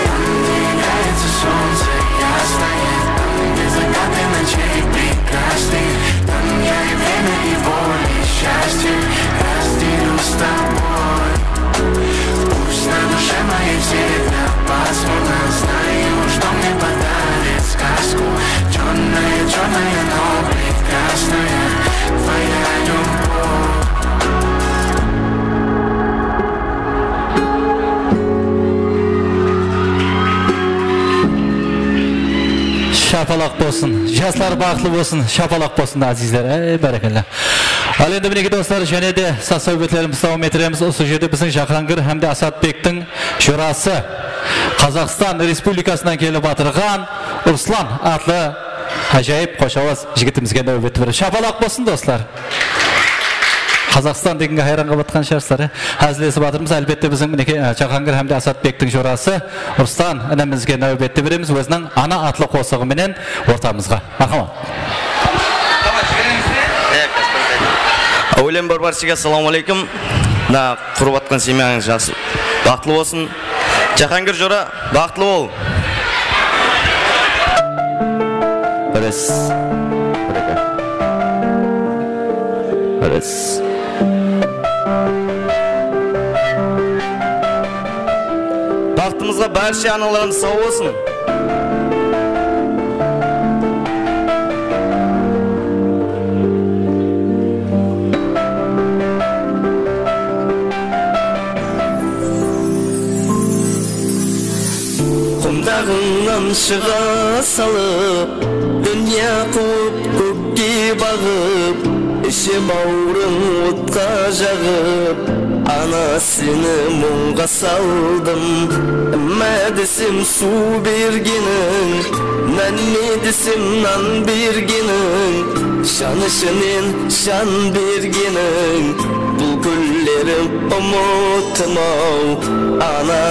Там, где играет солнце ясное, там, где закаты ночей прекрасны, там, где и время, и боль, и счастье разделю с тобой. Пусть на душе моей все беда пасмурна, знаю, что мне подарит сказку. Чёрная, чёрная, но прекрасная твоя любовь. Shapalaq bolsın. Jaslar baxıtlı bolsın. Shapalaq bolsın, azizler. Ey, bárekella. Al endi, minekey, doslar, jáne de saz-sáwbetlerimizdi dawam ettiremiz. Usı jerde biziń Jahangir hám de Asatbektiń jorası, Qazaqstan Respublikasınan kelip atırǵan Ruslan atlı ájayıp xosh awaz jigitimizge náwbetti beremiz. Shapalaq bolsın, doslar. Qazaqstan degenge hayran qalıp atırǵan shıǵarsızlar, ya. Házillesip atırmız. Álbette, biziń, minekey, e, Jahangir hám de Asatbektiń jorası Ruslan inimizge náwbetti beremiz, óziniń Ana atlı qosıǵı menen ortamızǵa. Marhamat. Áwelen bir barshege assalawma áleykum. Mına qurıp atqan semyańız jaqsı, baxıtlı bolsın. Jahangir jora, baxıtlı bol. Res. Res. Baxtımızǵa bárshe analarımız saw bolsın. Qumdaǵıńnan shıǵa salıp, dúnya quwıp, kókke baǵıp, ishi-bawırıń otqa jaǵıp, ana, seni muńǵa saldım. Imme desem, suw bergeniń, námme desem, nan bergeniń, jan ishinen jan bergeniń, bul kúnlerim umıttım-aw, ana.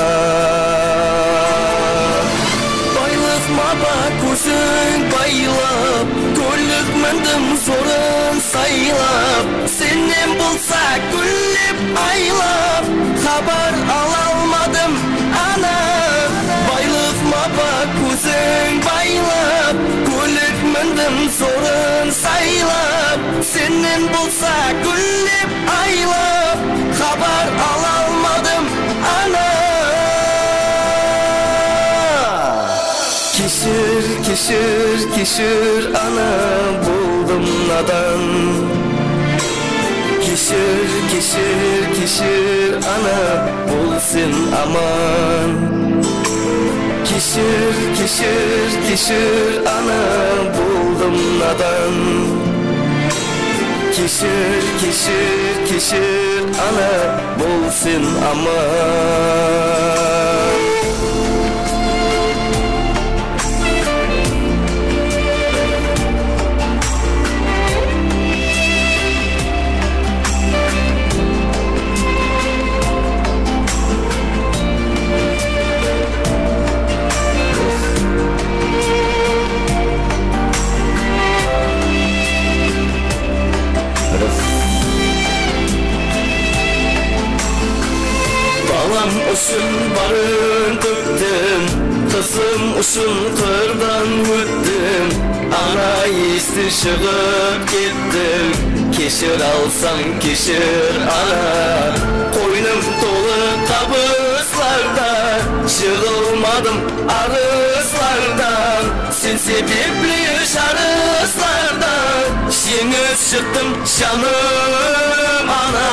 Baylıq mapa kóziń baylap, kólik mindim zorın saylap, sennen bolsa gúllep aylap, xabar alalmadım, ana. Baylıq mapa kóziń baylap, kólik mindim zorın saylap, sennen bolsa gúllep aylap, xabar alalmadım, ana. Keshir, keshir, keshir, ana, boldım nadan. Keshir, keshir, keshir, ana, bol sen aman. Keshir, keshir, keshir, ana, boldım nadan. Keshir, keshir, keshir, ana, bol sen aman. Balam ushın barın tóktim, qızım ushın qırdan óttim. Ana, estin shıǵıp kettim, keshir alsań, keshir, ana. Qoynım tolı qabıslarda, jıǵılmadım arıslardan. Sen sebepli jarıslardan jeńip shıqtım, janım ana.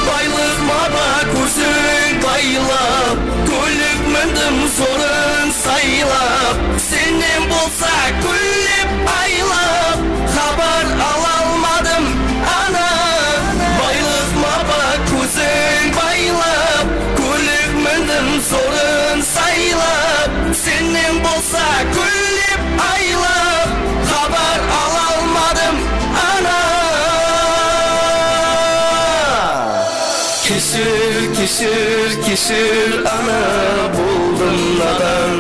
Baylıq mapa kóziń baylap, kólik mindim zorın saylap, sennen bolsa gúllep aylap, xabar alalmadım, ana. Baylıq mapa Keshir, keshir, keshir, ana, boldım nadan.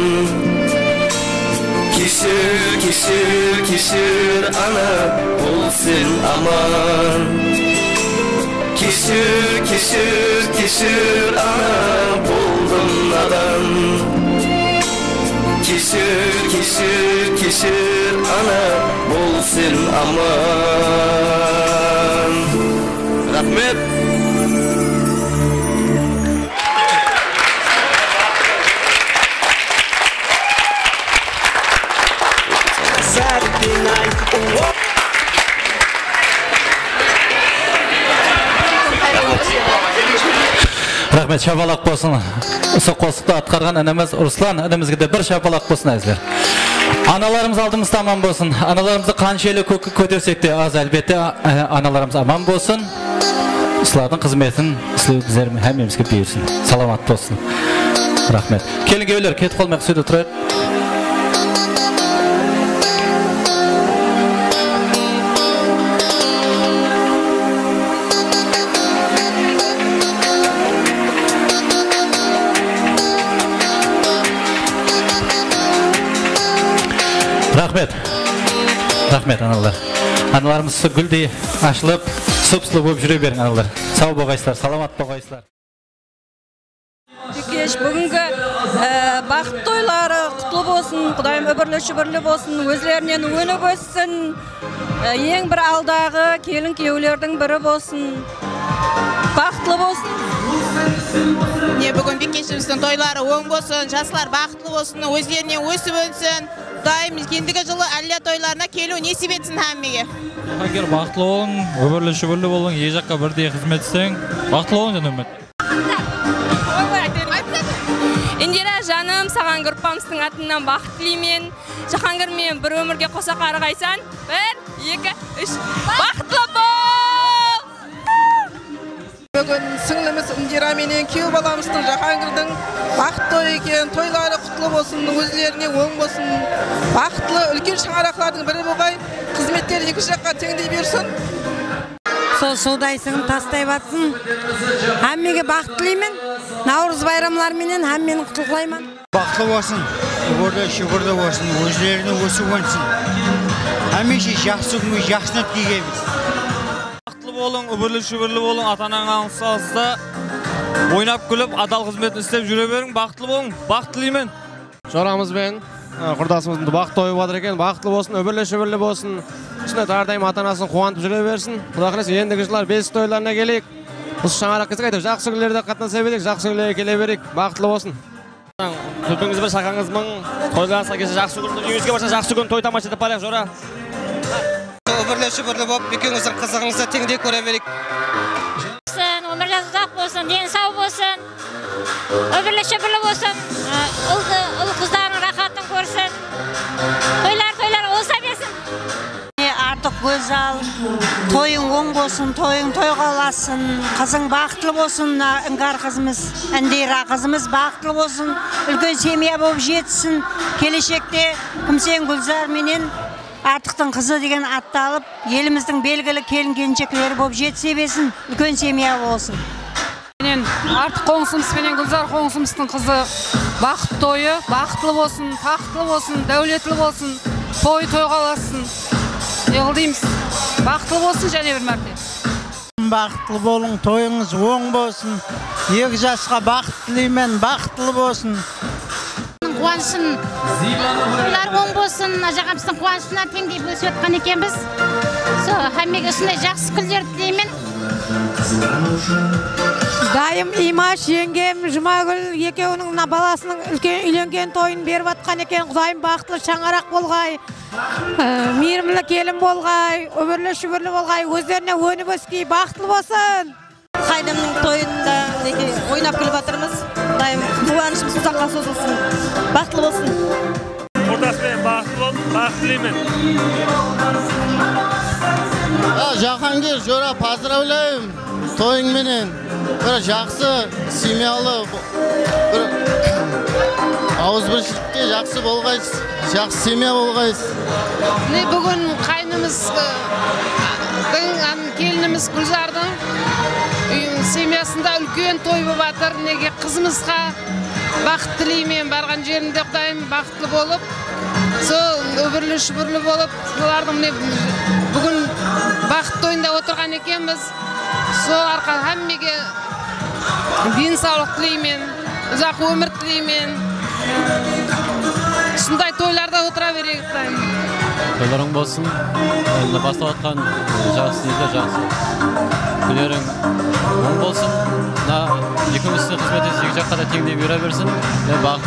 Keshir, keshir, keshir, ana, bol sen aman. Keshir, keshir, keshir, ana, boldım nadan. Keshir, keshir, keshir, ana, bol sen aman. Raxmet. Raxmet, shapalaq bolsın. Usı qosıqtı atqarǵan inimiz Ruslan inimizge de bir shapalaq bolsın, ázizler. Analarımız aldımızda aman bolsın. Analarımızdı qanshelli kókke kótersek te az, álbette, a-, analarımız aman bolsın. Usılardıń xızmetin Siz bizler hámmemizge buyırsın. Salamat bolsın. Raxmet. Kelin-kúyevler, ketip qalmayıq, sóyde turayıq. Raxmet. Raxmet, analar. Analarımız usı gúldey ashılıp, sıp-sılı bolıp júre beriń, analar. Saw bolǵaysızlar, salamat bolǵaysızlar. Bikkesh, búgingi, e, baxıt toyları qutlı bolsın, Qudayım úbirli-shúbirli bolsın, ózlerinen ónip óssin. E, eń bir aldaǵı kelin-kúyewlerdiń biri bolsın. Baxıtlı bolsın. Mine, búgin Bikkeshimizdiń toyları oń bolsın, jaslar baxıtlı bolsın, ózlerinen ósip ónsin. Qudayım endigi jılı Alliya toylarına keliw nesip etsin hámmege. Jahangir, baxıtlı bolıń, úbirli-shúbirli bolıń, eki jaqqa birdey xızmet isleń. Baxıtlı bolıń, jáne úmmet. Indira janım, saǵan gruppamızdıń atınan baxıt tileymen. Jahangir menen bir ómirge qosa qarǵaysań. Bir, eki, úsh. Baxıtlı bol! Búgin sińlimiz Indira menen kúyew balamızdıń, Jahangirdiń baxıt toyı eken. Toyları qutlı bolsın, ózlerine oń bolsın. Baxıtlı, úlken shańaraqlardıń biri bolǵay, xızmetleri eki jaqqa teńdey bersin. Sol suwday sińip tastay batsın. Hámmege baxıt tileymen. Nawrız bayramları menen hámmeni qutlıqlayman. Baxıtlı bolsın, úmirli, shúkirli bolsın, ózlerine ósip ónsin. Hámiyshe jaqsı kúnge jaqsı nátiyjege. Baxıtlı bolıń, úmirli, shúkirli bolıń, ata-anańız alısıda oynap kúlip, adal xızmetin islep júre beriń, baxıtlı bolıń, baxıt tileymen. Joramız benen, e, qurdasımızdıń baxıt toyı bolıp atır eken, baxıtlı bolsın, úmirli, shúkirli bolsın. Usınday hár dayım ata-anasın quwantıp júre bersin. Quday qálese, endigi jıllar besik toylarına keleyik. Usı shańaraq kelsek, áytewir, jaqsı kúnlerde qatnasa bereyik, jaqsı kúnlerge kele bereyik, baxıtlı bolsın. Túlpińiz bir, shaqańız mıń, toylarıńızǵa kelse jaqsı kún, úyimizge barsa jaqsı kún, toy tamasha etip barayıq, jora. Úmirli-shúbirli bolıp, ekewińizdiń qızıǵıńızdı teńdey kóre bereyik. Bolsın, ómir jası uzaq bolsın, deni saw bolsın, úmirli-shúbirli bolsın, ı, ul, ul qızlarınıń ráhátın kórsin. Toylar, toylar ulısa bersin. Artıq Gózzal, toyıń oń bolsın, toyıń toyǵa ulasın, qızıń baxıtlı bolsın, mına inkar qızımız, Indira qızımız baxıtlı bolsın, úlken semya bolıp jetissin, keleshekte Kimseń Gúlzar menen Artıqtıń qızı degen attı alıp, elimizdiń belgili kelin-kelinshekleri bolıp jetise bersin, úlken semya bolsın. Menen Artıq qońsımız benen Gúlzar qońsımızdıń qızı baxıt toyı, baxıtlı bolsın, taxtlı bolsın, dáwletli bolsın, toyı toyǵa ulassın. Ne qıl deymiz? Baxıtlı bolsın jáne bir márte. Baxıtlı bolıń, toyıńız oń bolsın. Eki jasqa baxıt tileymen, baxıtlı bolsın. Quwanıshın, toylar oń bolsın, ajaǵamızdıń quwanıshına teńdey bólisip atqan ekenbiz. Sol, hámmege usınday jaqsı kúnler tileymen. Dayım Imash, jeńgem Jumagúl ekewiniń mına balasınıń úlken úylengen toyın berip atqan eken. Qudayım baxıtlı shańaraq bolǵay, e, miyrimli kelin bolǵay, úmirli-shúbirli bolǵay, ózlerine ónip óskey, baxıtlı bolsın. Qáynemniń toyında minekey, oynap kúlip atırmız. Qudayım quwanıshımız uzaqqa sozılsın. Baxıtlı bolsın. Qurdası menen baxıtlı bol, baxıt tileymen. A, Jahangir, jora, поздравляем toyıń menen. Bir jaqsı, semyalı, bir awızbirshilikke jaqsı bolǵaysız, jaqsı semya bolǵaysız. Mine, búgin qáynimiz, ı, dıń, an-, kelinimiz Gúlzardıń úyim, semyasında úlken toy bolıp atır. Minekey, qızımızǵa baxıt tileymen, barǵan jerinde Qudayım baxıtlı bolıp, sol úbirli-shúbirli bolıp, solardıń mine búgin baxıt toyında otırǵan ekenbiz. Sol arqalı hámmege densawlıq tileymen, uzaq ómir tileymen. Usınday toylarda otıra bereyik, Qudayım. Toylarıń bolsın. Endi baslap atqan, e, jaqsı niyetler, jaqsı kúnleriń oń bolsın. Mına ekewimiz xızmet etiw eki jaqqa da teńdey buyıra bersin. E, baxıtlı